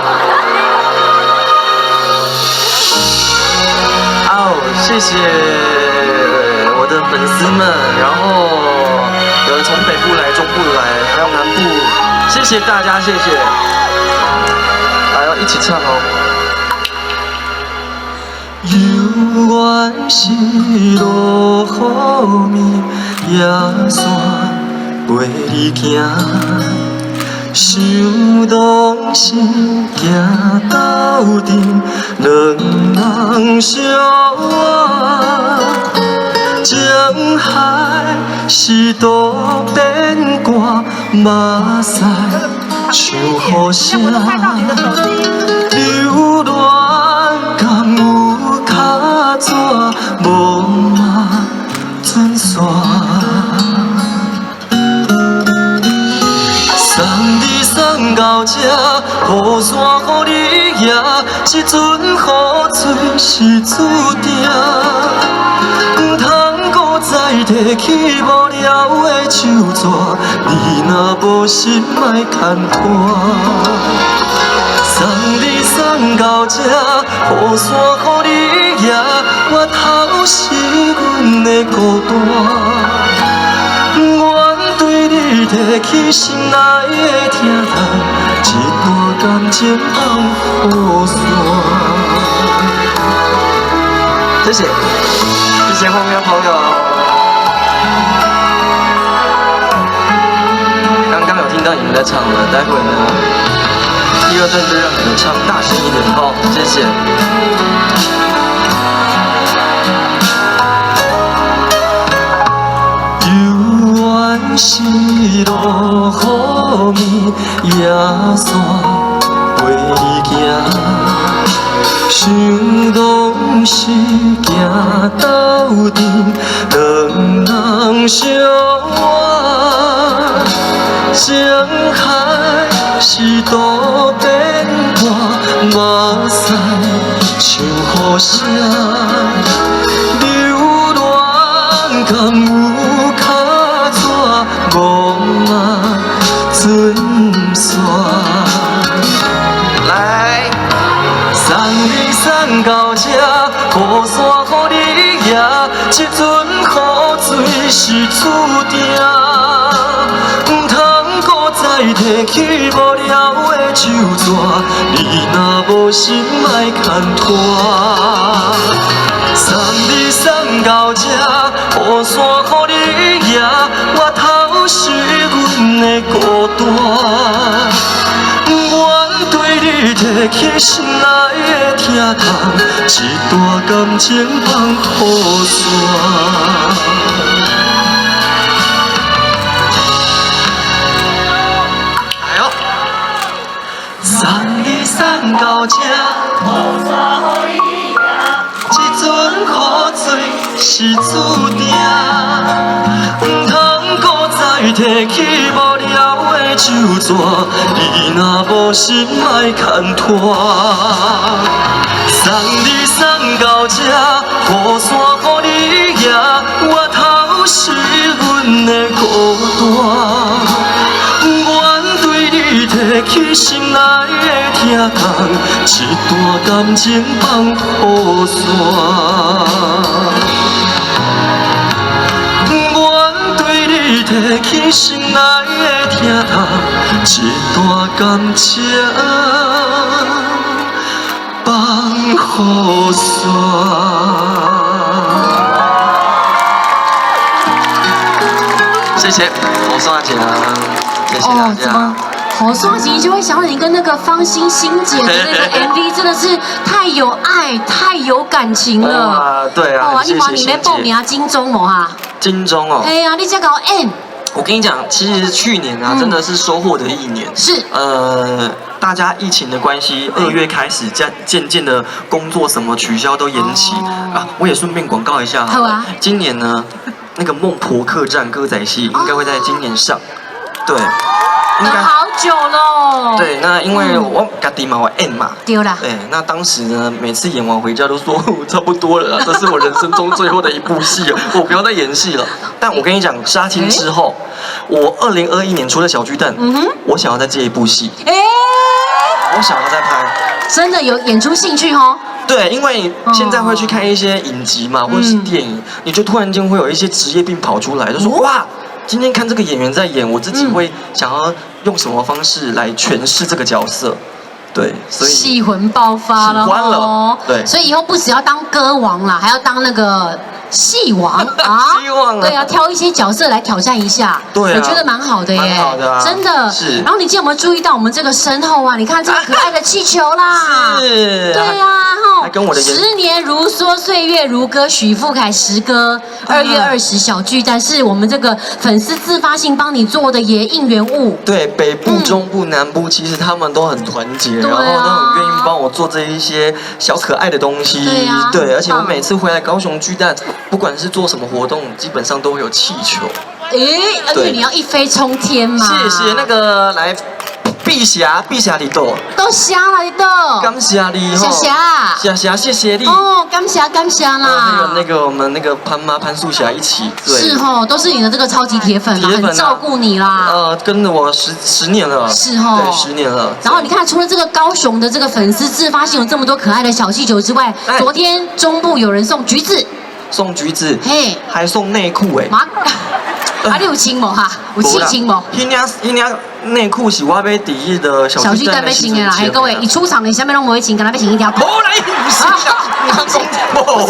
哦，谢谢我的粉丝们，然后有人从北部来、中部来，还有南部，谢谢大家，谢谢。来哦，一起唱哦。犹原是落雨暝，野山陪你行，想当时行斗阵，两人相偎，情海是渡边歌，目屎像雨声，留恋敢有较纸无到這，雨傘予你舉，這陣雨水是注定。毋通閣再提起無聊的手紙，你若無心莫牽拖。送你送到這，雨傘予你舉，源頭是阮的孤單。願對你提起心內的疼痛，這段感情放予散。謝謝，謝謝後面的朋友。剛剛有聽到你們在唱了，待會呢，第二段就讓你們唱大聲一點哦，謝謝。猶原是落雨暝，野山陪你行，想當時行鬥陣，兩人相偎。情海是渡邊岸，目屎像雨聲，留戀敢有卡紙，戇仔准煞。來，送你送到這，雨傘予你舉，這陣雨水是注定。毋通閣再提起無聊的手紙，你若無心莫牽拖。送你送到這，雨傘予你舉，源頭是阮的孤單。願對你提起心內的疼痛，這段感情放予散。哎喲，送你送到這，這陣雨水是注定。毋通閣再提起無聊的手紙，你若無心莫牽拖。送你送到這，雨傘予你舉，源頭是阮的孤單。願對你提起心內的疼痛，這段感情放予散。願對你提起心內的疼痛，這段感情放予散。謝謝，我宋阿姐，謝謝大家。哦，怎麼雨傘情就會想到你跟那個方心心姐的那個 MV，真的是太有愛、太有感情了。哇，對啊，哦，你嘛你沒報名金鐘哦哈？金鐘哦。哎呀，你這個 M。我跟你講，其實去年啊，真的是收穫的一年。大家疫情的關係，2月開始漸漸漸的工作什麼取消都延期啊。我也順便廣告一下，好啊。今年呢，那個孟婆客棧歌仔戲應該會在今年上。對。等好久咯。對，那因為我家己嘛，我演嘛。對啦。對，那當時呢，每次演完回家都說差不多了啦，這是我人生中最後的一部戲了，我不要再演戲了。但我跟你講，殺青之後，我2021年除了小巨蛋，我想要再接一部戲。我想要再拍。真的有演出興趣哦。對，因為現在會去看一些影集嘛，或者是電影，你就突然間會有一些職業病跑出來，就說哇，今天看這個演員在演，我自己會想要用什麼方式來詮釋這個角色。對，所以戲魂爆發了，喜歡了，對，所以以後不只要當歌王啦，還要當那個戲王啊！希望啊，對啊，挑一些角色來挑戰一下，對啊，我覺得蠻好的耶，蠻好的啊，真的。是。然後你今天有沒有注意到我們這個身後啊？你看這個可愛的氣球啦，是，對啊，哈，跟我的十年如梭，歲月如歌，許富凱十歌，2月20小巨蛋是我們這個粉絲自發性幫你做的耶應援物。對，北部、中部、南部，其實他們都很團結，然後都很願意幫我做這一些小可愛的東西。對啊，對，而且我每次回來高雄巨蛋，不管是做什麼活動，基本上都會有氣球。誒，而且你要一飛沖天嘛。謝謝那個來，碧霞，碧霞佇佗？多謝啦，你都。感謝你，謝謝。謝謝，謝謝你。哦，感謝感謝啦。還有那個我們那個潘媽潘素霞一起，對。是哦，都是你的這個超級鐵粉啦，很照顧你啦。跟了我十年了。是哦。對，十年了。然後你看，除了這個高雄的這個粉絲自發性有這麼多可愛的小氣球之外，昨天中部有人送橘子。送橘子，嘿，還送內褲哎。啊，你有穿無哈？有試穿無？彼領內褲是我買佇彼个小巨蛋欲穿的啦。哎，各位，伊出場的啥物攏無愛穿，敢若欲穿彼條。無啦，毋是啦，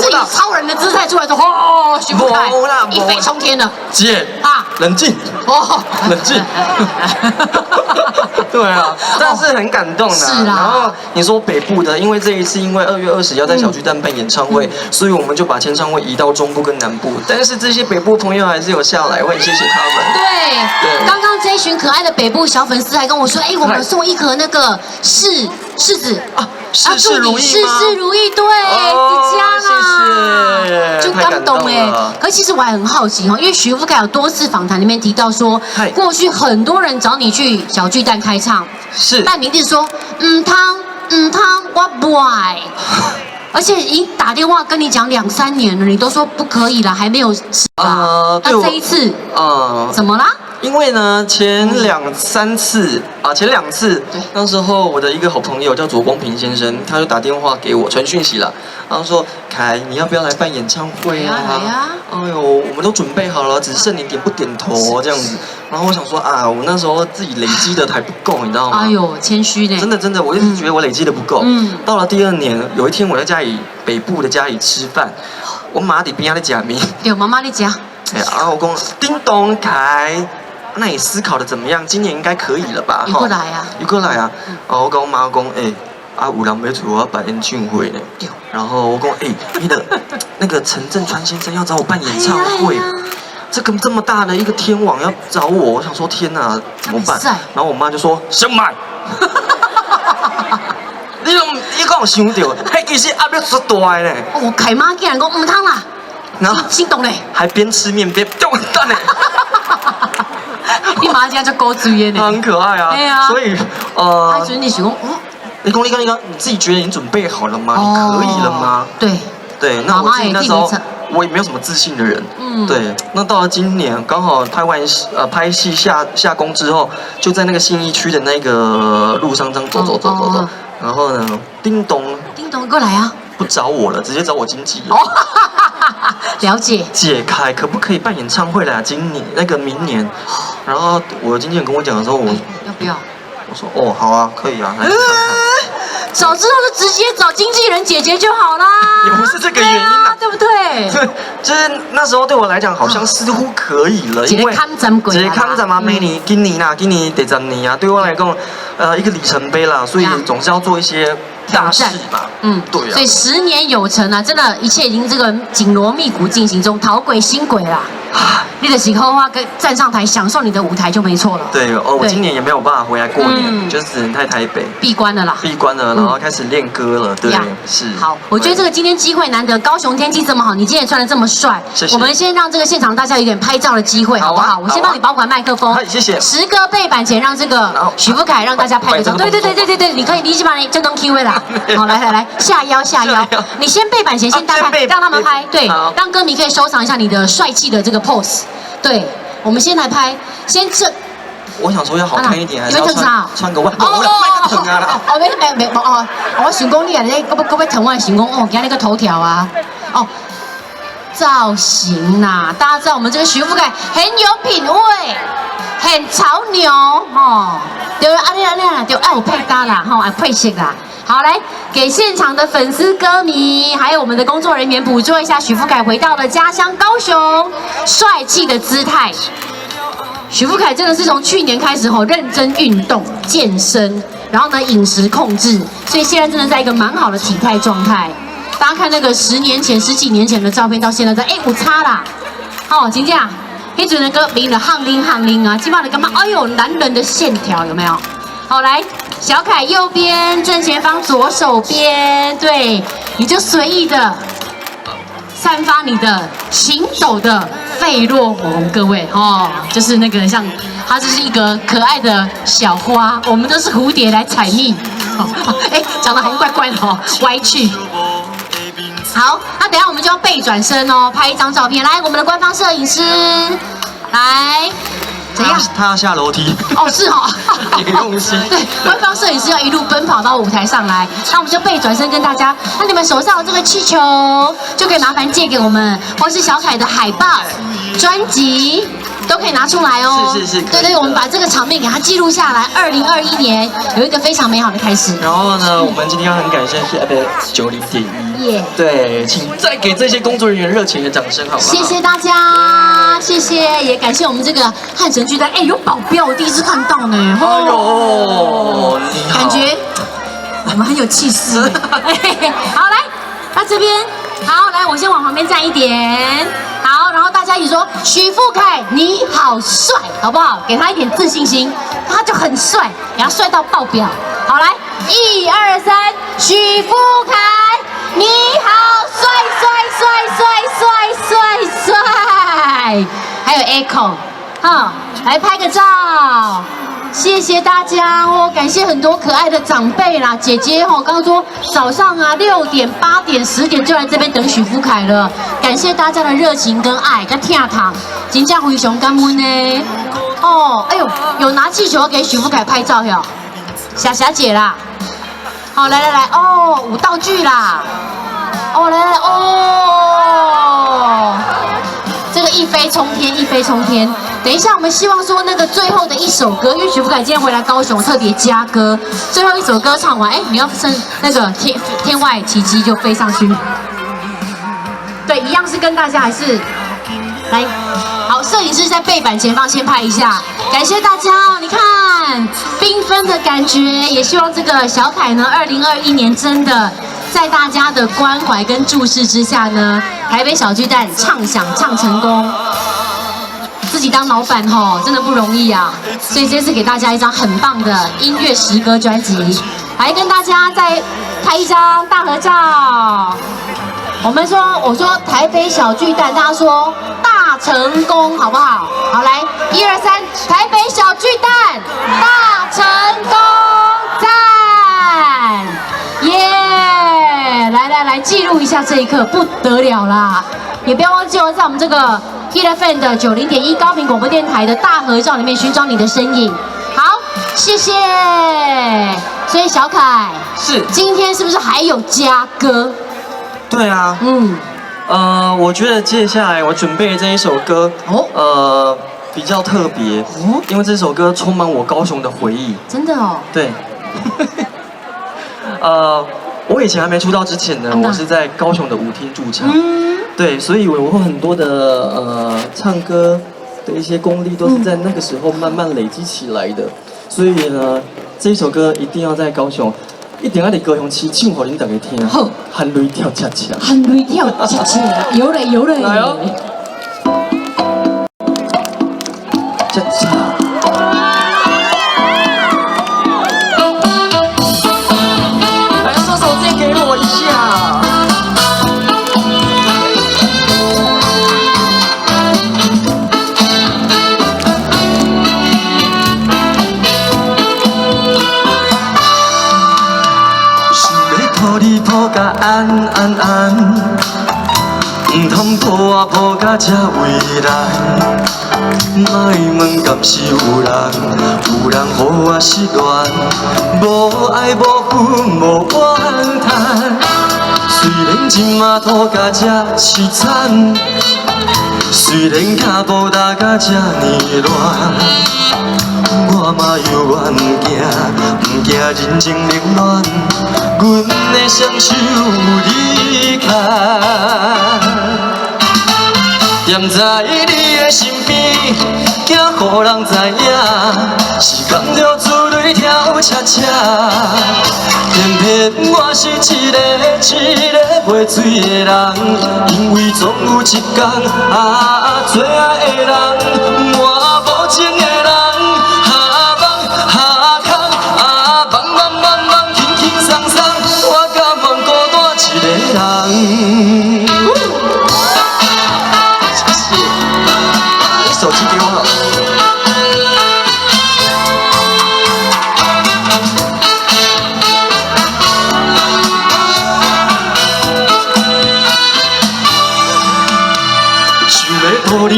是以超人的姿態出來說，哦，許富凱一飛衝天了。姐啊，冷靜，哦，冷靜。對啊，但是很感動的。是啊。然後你說北部的，因為這一次因為2月20要在小巨蛋辦演唱會，所以我們就把簽唱會移到中部跟南部。但是這些北部朋友還是有下來，我很謝謝他們。對，剛剛這一群可愛的北部小粉絲還跟我說，哎，我們送一盒那個柿子啊，事事如意，事事如意，對，這樣啊，就感動哎。可其實我還很好奇哦，因為許富凱有多次訪談裡面提到說，過去很多人找你去小巨蛋開唱，是，但你一直說毋通毋通，我無愛。而且已經打電話跟你講兩三年了，你都說不可以了，還沒有啊。那這一次，怎麼啦？因為呢，前兩三次啊，前兩次，那時候我的一個好朋友叫左光平先生，他就打電話給我傳訊息了，然後說：凱，你要不要來辦演唱會啊？哎呦，我們都準備好了，只剩你點不點頭這樣子。然後我想說啊，我那時候自己累積的還不夠，你知道嗎？哎呦，謙虛呢。真的真的，我一直覺得我累積的不夠。到了第二年，有一天我在家裡北部的家裡吃飯，我媽佇邊仔咧食麵。對，媽媽咧食。哎，啊，我講叮咚凱。那你思考的怎麼樣？今年應該可以了吧？又過來啊！又過來啊！哦，我講我媽講，哎，啊，有人欲找我辦演唱會呢。然後我講，哎，那個陳鎮川先生要找我辦演唱會，這個這麼大的一個天王要找我，我想說天哪，怎麼辦？然後我媽就說，先買。你講有想到，彼其實壓力足大的呢。哦，凱媽竟然講毋通啦，然後心動嘞，還邊吃麵邊掉蛋呢。你媽這樣就古錐的呢，很可愛啊。對啊，所以，他覺得你是講，你講，你講，你講，你自己覺得你準備好了嗎？你可以了嗎？對，對，那我自己那時候我也沒有什麼自信的人。對。那到了今年，剛好拍完拍戲下下工之後，就在那個信義區的那個路上這樣走走走走走，然後呢，叮咚，叮咚過來啊，不找我了，直接找我經紀人。了解。解開，可不可以辦演唱會啦？今年那個明年，然後我經紀人跟我講的時候，我要不要？我說哦，好啊，可以啊，來看看。早知道就直接找經紀人姐姐就好啦。也不是這個原因啊，對不對？對，就是那時候對我來講，好像似乎可以了，因為一個抗戰嘛，每年今年啦，今年第十年啊，對我來講，一個里程碑啦，所以總是要做一些大事嘛。對啊。所以10年有成啊，真的，一切已經這個緊鑼密鼓進行中，逃軌新軌啦。你的時候話跟站上台享受你的舞台就沒錯了。對哦，我今年也沒有辦法回來過年，就只能在台北。閉關了啦。閉關了，然後開始練歌了。對，是。好，我覺得這個今天機會難得，高雄天氣這麼好，你今天也穿得這麼帥。謝謝。我們先讓這個現場大家有點拍照的機會，好不好？我先幫你保管麥克風。謝謝。10個背板前，讓這個許富凱讓大家拍個照。對對對對對對，你可以，你起碼你正當 Q 位啦。好，來來來，下腰下腰，你先背板前先大拍，讓他們拍，對，讓歌迷可以收藏一下你的帥氣的這個 pose。對，我們先來拍，先這。我想說要好看一點，還是要穿個外套？哦哦，沒沒沒哦，我想講你啊，你閣欲騰我想講哦，今日個頭條啊，哦，造型呐，大家知道我們這個許富凱很有品味，很潮流哦，對，按呢按呢啦，對，愛有配搭啦，吼，愛配色啦。好，來給現場的粉絲、歌迷，還有我們的工作人員捕捉一下許富凱回到了家鄉高雄帥氣的姿態。許富凱真的是從去年開始吼認真運動健身，然後呢飲食控制，所以現在真的在一個蠻好的體態狀態。大家看那個10年前、十幾年前的照片，到現在在哎有差啦，哦，真正，彼陣那個面就夯拎夯拎啊，這擺就感覺哎呦男人的線條有沒有？好，來小凱右邊正前方左手邊，對，你就隨意的散發你的行走的費洛蒙，各位哦，就是那個像它就是一个可愛的小花，我們都是蝴蝶來採蜜。哎，長得好怪怪的哦，歪曲。好，那等下我們就要背轉身哦，拍一張照片。來，我們的官方攝影師，來，怎樣？他要下樓梯。哦，是哦。用心。對，官方攝影師要一路奔跑到舞台上來，那我們就背轉身跟大家。那你們手上的這個氣球就可以麻煩借給我們，或是小凱的海報、專輯都可以拿出來哦。是是是。對對，我們把這個場面給它記錄下來。2021年有一個非常美好的開始。然後呢，我們今天要很感謝是 FM 90.1。耶。對，請再給這些工作人員熱情的掌聲，好嗎？謝謝大家，謝謝，也感謝我們這個漢神巨蛋。哎，有保鏢，我第一次看到呢。哎呦，你好。感覺我們很有氣勢。好，來，那這邊，好，來，我先往旁邊站一點。好，然後大家一起說許富凱你好帥，好不好？給他一點自信心，他就很帥，給他帥到爆表。好，來，一二三，許富凱你好帥，帥帥帥帥帥帥，還有 echo，好，來拍個照。謝謝大家哦，感謝很多可愛的長輩啦，姐姐哦，剛剛說早上啊6點、8點、10點就來這邊等許富凱了，感謝大家的熱情跟愛跟疼痛，真正非常感恩呢。哦，哎呦，有拿氣球給許富凱拍照喲，霞霞姐啦，好，來來來，哦，有道具啦，哦，來來哦，這個一飛沖天，一飛沖天。等一下，我們希望說那個最後的一首歌，因為許富凱今天回來高雄特別加歌，最後一首歌唱完，哎，你要升那個天外奇蹟就飛上去。對，一樣是跟大家還是來，好，攝影師在背板前方先拍一下，感謝大家哦。你看繽紛的感覺，也希望這個小凱呢，2021年真的在大家的關懷跟注視之下呢，台北小巨蛋唱響唱成功。自己當老闆吼，真的不容易啊！所以這次給大家一張很棒的音樂實歌專輯，來跟大家再拍一張大合照。我們說，我說台北小巨蛋，大家說大成功，好不好？好，來，一二三，台北小巨蛋大成功，讚！耶！來來來，記錄一下這一刻，不得了啦！也不要忘記哦，在我們這個 Hit FM 的90.1高頻廣播電台的大合照裡面尋找你的身影。好，謝謝。所以小凱是今天是不是還有加歌？對啊，我覺得接下來我準備的這一首歌，哦，比較特別，哦，因為這首歌充滿我高雄的回憶。真的哦。對。我以前還沒出道之前呢，我是在高雄的舞廳駐唱。對，所以我會很多的唱歌的一些功力都是在那個時候慢慢累積起來的。所以呢，這一首歌一定要在高雄，一定要佇高雄市唱予恁大家聽。好，含淚跳恰恰。含淚跳恰恰，有嘞有嘞。來哦。恰恰。來，雙手借給我一下。抱甲安安安，毋通抱我抱甲這為難。莫問敢是有人，有人予我失戀，無愛無恨無怨嘆。雖然這馬吐甲這淒慘，雖然跤步踏甲這呢亂。我嘛猶原毋驚，毋驚人情冷暖，阮的雙手有你牽，踮在你的身邊，驚予人知影，是甘著珠淚跳恰恰。偏偏我是一个一个袂醉的人，因為總有一天啊，最愛的人，我無情的人。下空啊，茫茫茫茫，輕輕鬆鬆，我甘願孤單一個人。謝謝，你手機給我了。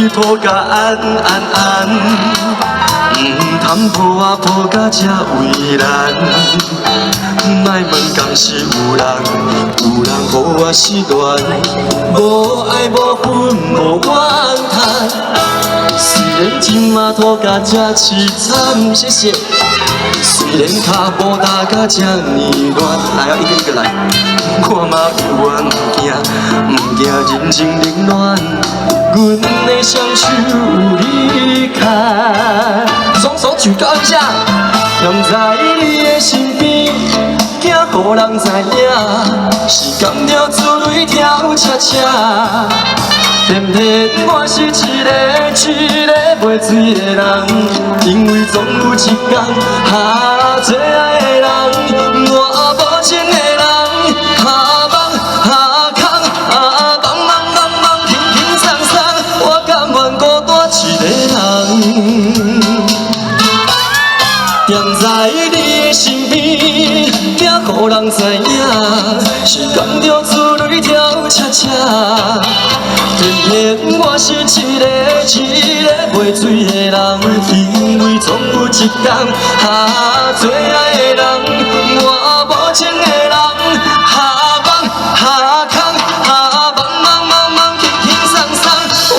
你抱甲安安安，毋通抱我抱甲這為難。莫問敢是有人，有人予我失戀，無愛無恨無怨嘆。雖然這馬吐甲這淒慘，謝謝。雖然跤步踏甲這呢亂，來哦，一個一個來。我嘛猶原毋驚，毋驚人情冷暖。阮的雙手有你牽，雙手舉高一下。踮在你的身邊，驚予人知影，是甘著珠淚跳恰恰。偏偏我是一个一个袂醉的人，因為總有一天，哈，最愛的人，我無情的人，哈網哈空哈茫茫茫茫輕輕鬆鬆，我甘願孤單一个人。踮在你的身邊，驚予人知影，是甘著珠淚跳恰恰。偏偏我是一个一個袂醉的人，因為總有一天，哈，最愛的人，我無情的人，哈網哈空哈茫茫茫茫輕輕鬆鬆，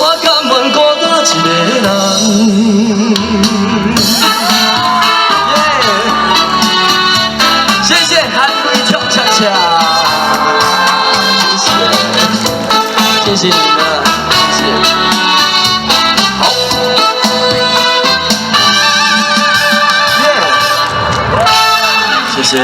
我甘願孤單一個人。耶！謝謝含淚跳恰恰，謝謝，謝謝你們，謝謝。好，耶！謝謝。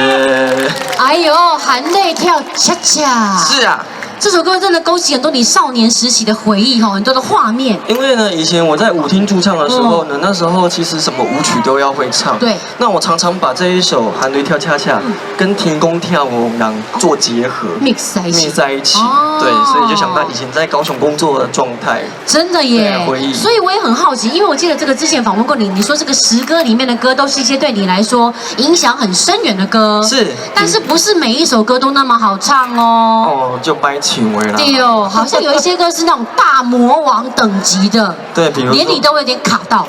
哎呦，含淚跳恰恰。是啊。這首歌真的勾起很多你少年時期的回憶哈，很多的畫面。因為呢，以前我在舞廳駐唱的時候呢，那時候其實什麼舞曲都要會唱。那我常常把這一首《含淚跳恰恰》跟《天公跳舞人》做結合，mix 在一起。 mix 在一起。對，所以就想到以前在高雄工作的狀態。真的耶。回憶。所以我也很好奇，因為我記得這個之前訪問過你，你說這個十歌裡面的歌都是一些對你來說影響很深遠的歌。是。但是不是每一首歌都那麼好唱哦？哦，就掰情為啦。對哦，好像有一些歌是那種大魔王等級的，對，比如連你都會有點卡到。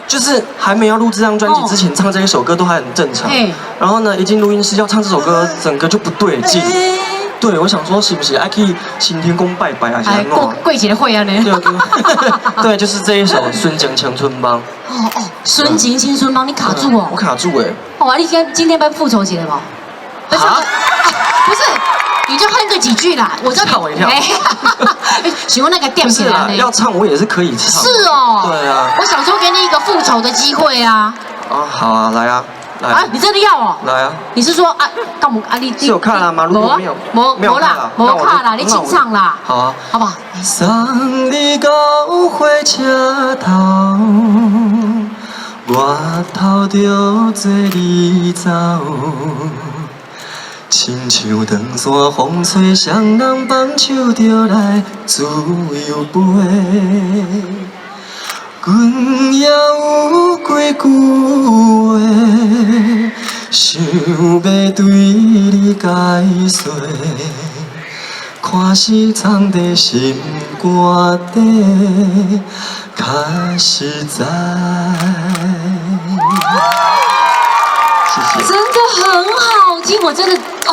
就是還沒要錄這張專輯之前，唱這一首歌都還很正常。然後呢，一進錄音室要唱這首歌，整個就不對勁。對，我想說是不是愛去行天宮拜拜啊？哎，過過節會啊？呢？對，對，就是這一首《純情青春夢》。哦哦，《純情青春夢》，你卡住哦？我卡住哎。哦，你今天辦復仇節了嗎？啊？不是。你就哼個幾句啦，我嚇我一跳。喜歡那個點起來。要唱我也是可以唱。是哦。對啊。我想說給你一個復仇的機會啊。啊，好啊，來啊，來。啊，你真的要哦？來啊。你是說啊，幹嘛啊？你是有卡啦嗎？如果沒有，沒有啦，沒卡啦，你清唱啦。好啊，好不好？送你到火車頭，我頭著做你走。親像長線風吹，雙人放手就來自由飛。阮也有幾句話，想欲對你解說，看是藏佇心肝底，較實在。謝謝。真的很好聽，我真的哦。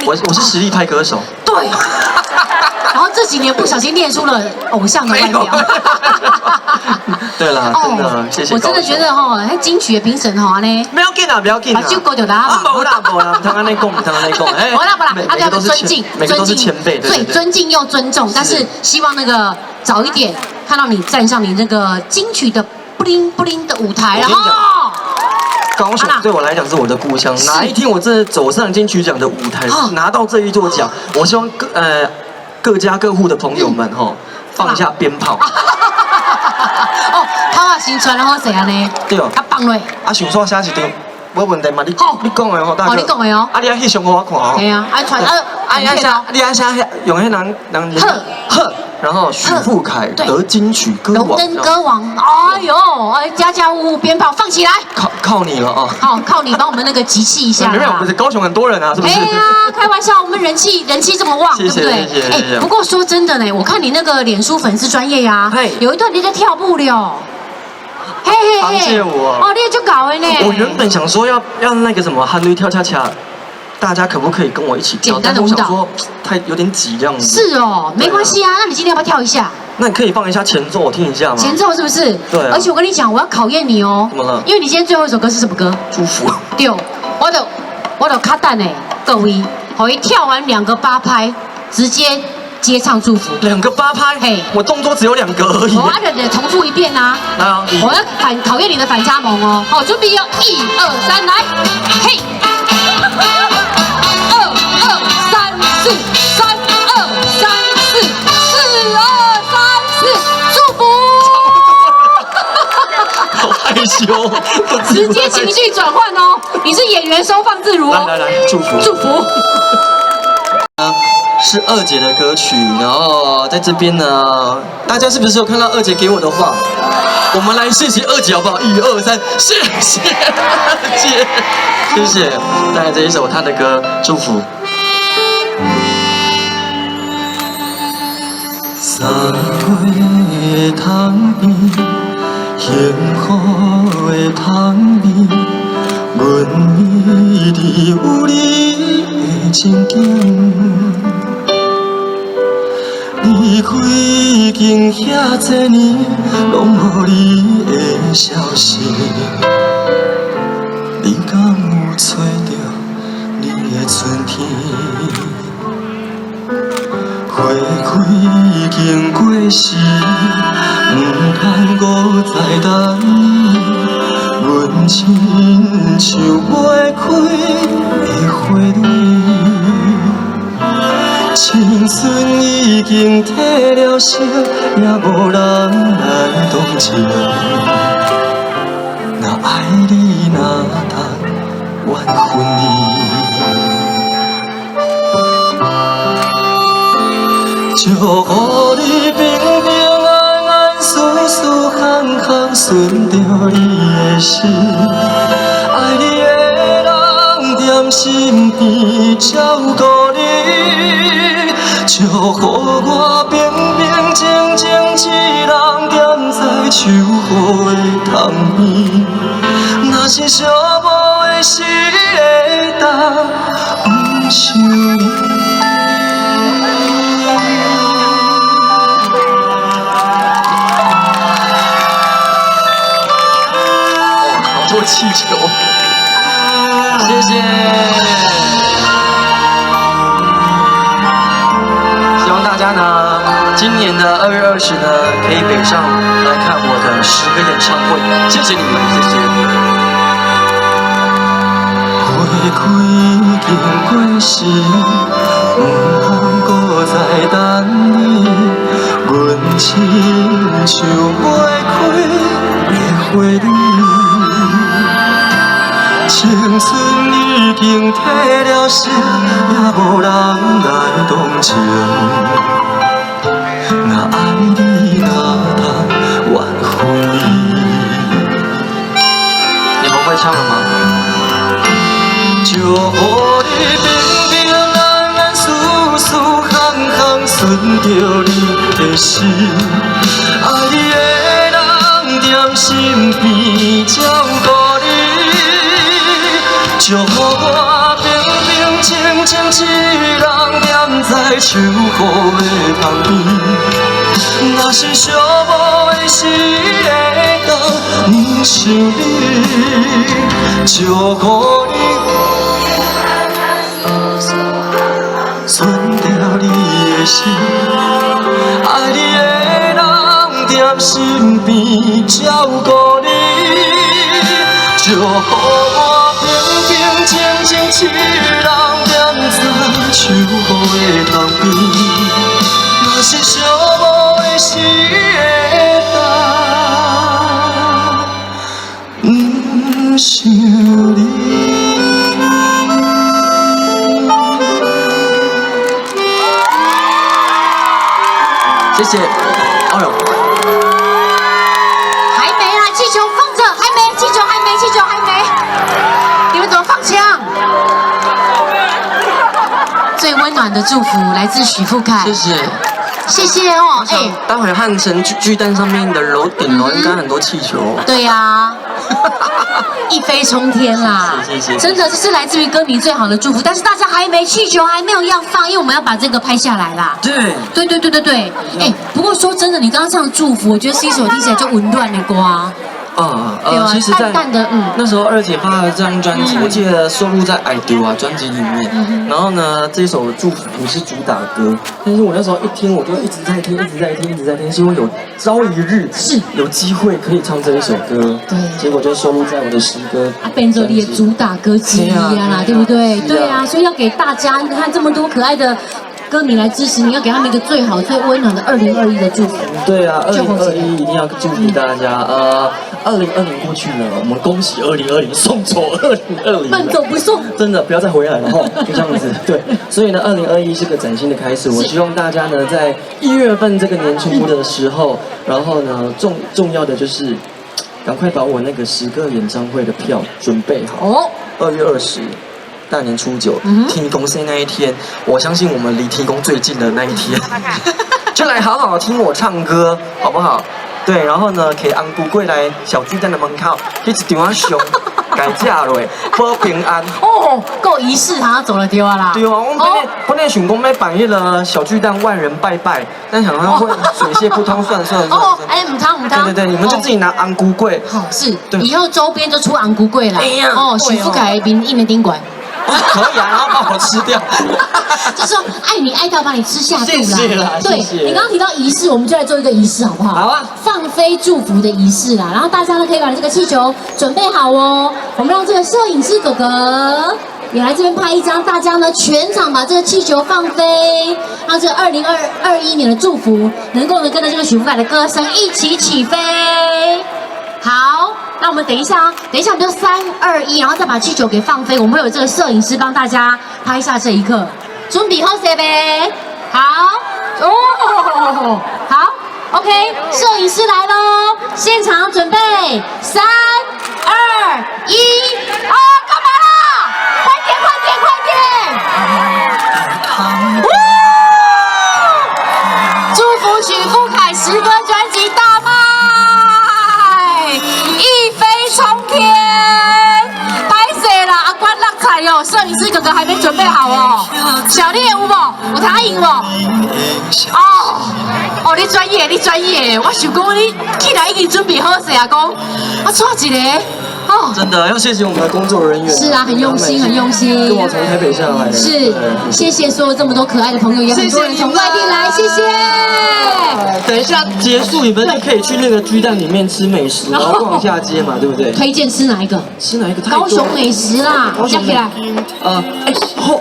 我是實力派歌手。對。然後這幾年不小心練出了偶像的外表。對啦，真的，謝謝。我真的覺得吼，彼金曲的評審吼按呢。不要緊啦，不要緊啦。把酒過就來啊，無啦無啦，毋通按呢講，毋通按呢講。無啦無啦，啊，要尊敬，每個都是前輩，對，尊敬又尊重，但是希望那個早一點看到你站上你那個金曲的 bling bling 的舞台，然後。高雄對我來講是我的故鄉。哪一天我真的走上金曲獎的舞台，拿到這一座獎，我希望各家各戶的朋友們吼，放一下鞭炮。哦，炮啊，先傳好勢按呢？對哦。啊，放落。啊，想說寫一張，無問題嘛？你講的吼，大哥。哦，你講的哦。啊，你愛翕相予我看哦。係啊，愛傳啊，啊，愛寫，你愛寫用彼人人。好。好。然後許富凱得金曲歌榮王，登歌王，哎呦，哎，家家戶戶鞭炮放起來，靠靠你了啊！好，靠你幫我們那個集氣一下。沒有，不是高雄很多人啊，是不是？哎呀，開玩笑，我們人氣這麼旺，對不對？謝謝謝謝。不過說真的呢，我看你那個臉書粉絲專頁呀，有一段你在跳舞了。嘿嘿嘿，謝我。哦，你也就搞的呢。我原本想說要那個什麼韓女跳恰恰。大家可不可以跟我一起跳？簡單的舞蹈，說太有點擠這樣子。是哦，沒關係啊。那你今天要不要跳一下？那你可以放一下前奏，我聽一下嗎？前奏是不是？對。而且我跟你講，我要考驗你哦。怎麼了？因為你今天最後一首歌是什麼歌？祝福。對，我就卡等的各位，好，一跳完兩個八拍，直接接唱祝福。兩個八拍？嘿，我動作只有兩個而已。我阿就重複一遍啊。來啊！我要反考驗你的反差萌哦。好，準備哦，一二三，來，嘿。二二三四，三二三四，四二三四，祝福。好害羞，直接情緒轉換哦，你是演員收放自如哦。來來來，祝福祝福。是二姐的歌曲，然後在這邊呢，大家是不是有看到二姐給我的話？我們來謝謝二姐好不好？一二三，謝謝二姐，謝謝。帶來這一首她的歌《祝福》。三月的窗邊，幸福的香味，阮美麗有你的情景。離開已經遐濟年，攏無你的消息。你敢有揣著你的春天？花開已經過時，毋通閣再等你。阮親像袂開的花蕊。青春已經褪了色，也無人來同情。若愛你，哪通怨恨你？祝福你平平安安，事事項項順著你的心。愛你的人踮身邊照顧你。祝福我平平靜靜一人踮在秋雨的窗邊，若是寂寞的時，會當毋想你。哦，好多氣球，謝謝。大家呢，今年的2月20呢，可以北上來看我的10個演唱會，謝謝你們，謝謝。花開已經過時，毋通閣再等你。阮親像袂開的花蕊，青春已經褪了色，也無人來同情。若愛你，哪通怨恨你？你們會唱了嗎？祝福你平平安安，事事項項順著你的心。愛你的人踮身邊照顧你。祝福我平平靜靜一人踮在秋雨的窗邊。若是寂寞的時，會當毋想你。祝福你顺著你的心，愛你的人踮身邊照顧你。祝福我平平靜靜一人踮在秋雨的窗邊，若是寂寞的時，會當毋想你。謝謝。謝。哎呦，還沒啦，氣球放着，還沒，氣球還沒，氣球還沒，你們怎麼放槍？最溫暖的祝福來自許富凱，謝謝。謝謝哦，哎，待會漢城巨蛋上面的樓頂哦，應該很多氣球。對呀，一飛沖天啦！謝謝，真的，這是來自於歌迷最好的祝福。但是大家還沒氣球還沒有要放，因為我們要把這個拍下來啦。對，對對對對對。哎，不過說真的，你剛剛唱祝福，我覺得是一首聽起來就溫暖的歌。啊，其實，在淡淡的，那時候二姐發了這張專輯，我記得收錄在《愛著啊》專輯裡面。然後呢，這首祝福是主打歌，但是我那時候一聽，我就一直在聽，一直在聽，一直在聽，希望有朝一日有機會可以唱這一首歌。結果就收錄在我的詩歌。啊，變做你的主打歌之一啊，對不對？對啊，所以要給大家，你看這麼多可愛的歌迷來支持你，要給他們一個最好、最溫暖的2021的祝福。對啊，2021一定要祝福大家。2020過去了，我們恭喜2020，送走2020，慢走不送，真的不要再回來了哈，就這樣子。對，所以呢，2021是個嶄新的開始。我希望大家呢，在1月份這個年初的時候，然後呢，重要的就是趕快把我那個10個演唱會的票準備好。哦，2月20。大年初九，天公生那一天，我相信我們離天公最近的那一天，就來好好聽我唱歌，好不好？對，然後呢，提紅龜過來小巨蛋的門口，彼一張仔相，共食落，保平安。哦，夠儀式，他走了對啦。對啊，我本來想講欲辦彼個小巨蛋萬人拜拜，但想說會水泄不通，算了算了。哦，哎，毋通毋通。對對對，你們就自己拿紅龜粿。好是，以後周邊就出紅龜粿啦。哦，許富凱面一面賓館。可以啊，然後把我吃掉。就是說愛你愛到把你吃下肚啦。謝謝啦，對，你剛剛提到儀式，我們就來做一個儀式，好不好？好啊。放飛祝福的儀式啦，然後大家呢可以把這個氣球準備好哦。我們讓這個攝影師哥哥也來這邊拍一張，大家呢全場把這個氣球放飛，讓這個2021年的祝福能夠呢跟着這個許富凱的歌聲一起起飛。好。那我們等一下啊，等一下我們就三二一，然後再把氣球給放飛。我們會有這個攝影師幫大家拍下這一刻。準備好勢未？好，哦，好，OK，攝影師來嘍，現場準備，三二一，哦，幹嘛啦？快點，快點，快點！哇！祝福許富凱十歌專輯大賣！一飛沖天，歹勢啦！阿關落菜哦，攝影師哥哥還沒準備好哦。小麗有無？有答應無？哦，哦，你專業，你專業。我想講你起來已經準備好勢啊，講我錯一個。哦，真的要謝謝我們的工作人員。是啊，很用心，很用心。跟我從台北下來。是，謝謝所有這麼多可愛的朋友，也很多人從外地來，謝謝。等一下結束，你們就可以去那個巨蛋裡面吃美食，然後逛一下街嘛，對不對？推薦吃哪一個？吃哪一個？高雄美食啦，加起來。哎，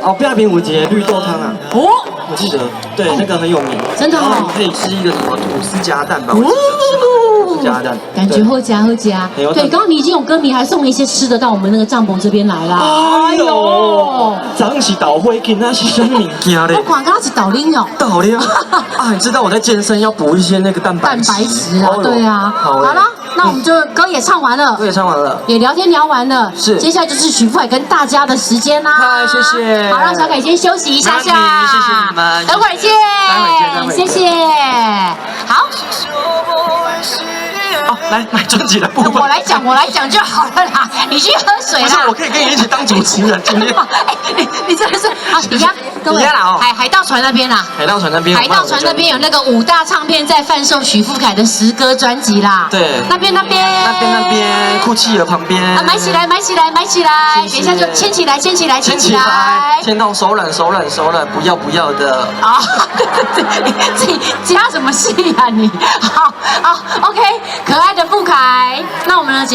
後壁邊有一個綠豆湯啊。哦，我記得，對，那個很有名。真的哦。可以吃一個什麼吐司夾蛋吧？哦，夾蛋，感覺好呷好呷。對，剛剛你已經有歌迷還送了一些吃的到我們那個帳篷這邊來啦。哎呦，昨是豆花，今仔是啥物件咧？我看剛剛是豆奶哦。豆奶啊，你知道我在健身要補一些那個蛋白蛋白質啊，對啊。好了，那我們就歌也唱完了，歌也唱完了，也聊天聊完了，是。接下來就是許富凱跟大家的時間啦。嗨，謝謝。好，讓小凱先休息一下下。謝謝你們。等會兒見。待會見，謝謝。好。哦，來買專輯的部分，我來講，我來講就好了啦。你去喝水啦。不是，我可以跟你一起當主持人。今天，哎，你真的是啊，底下各位，海盜船那邊啦，海盜船那邊，海盜船那邊有那個五大唱片在販售許富凱的十歌專輯啦。對，那邊那邊，那邊那邊，酷企鵝旁邊。啊，買起來，買起來，買起來！等一下就牽起來，牽起來，牽起來，牽到手軟，手軟，手軟，不要不要的。啊，對對對，自己加什麼戲啊你？好好，OK，可愛的富凱，那我們呢？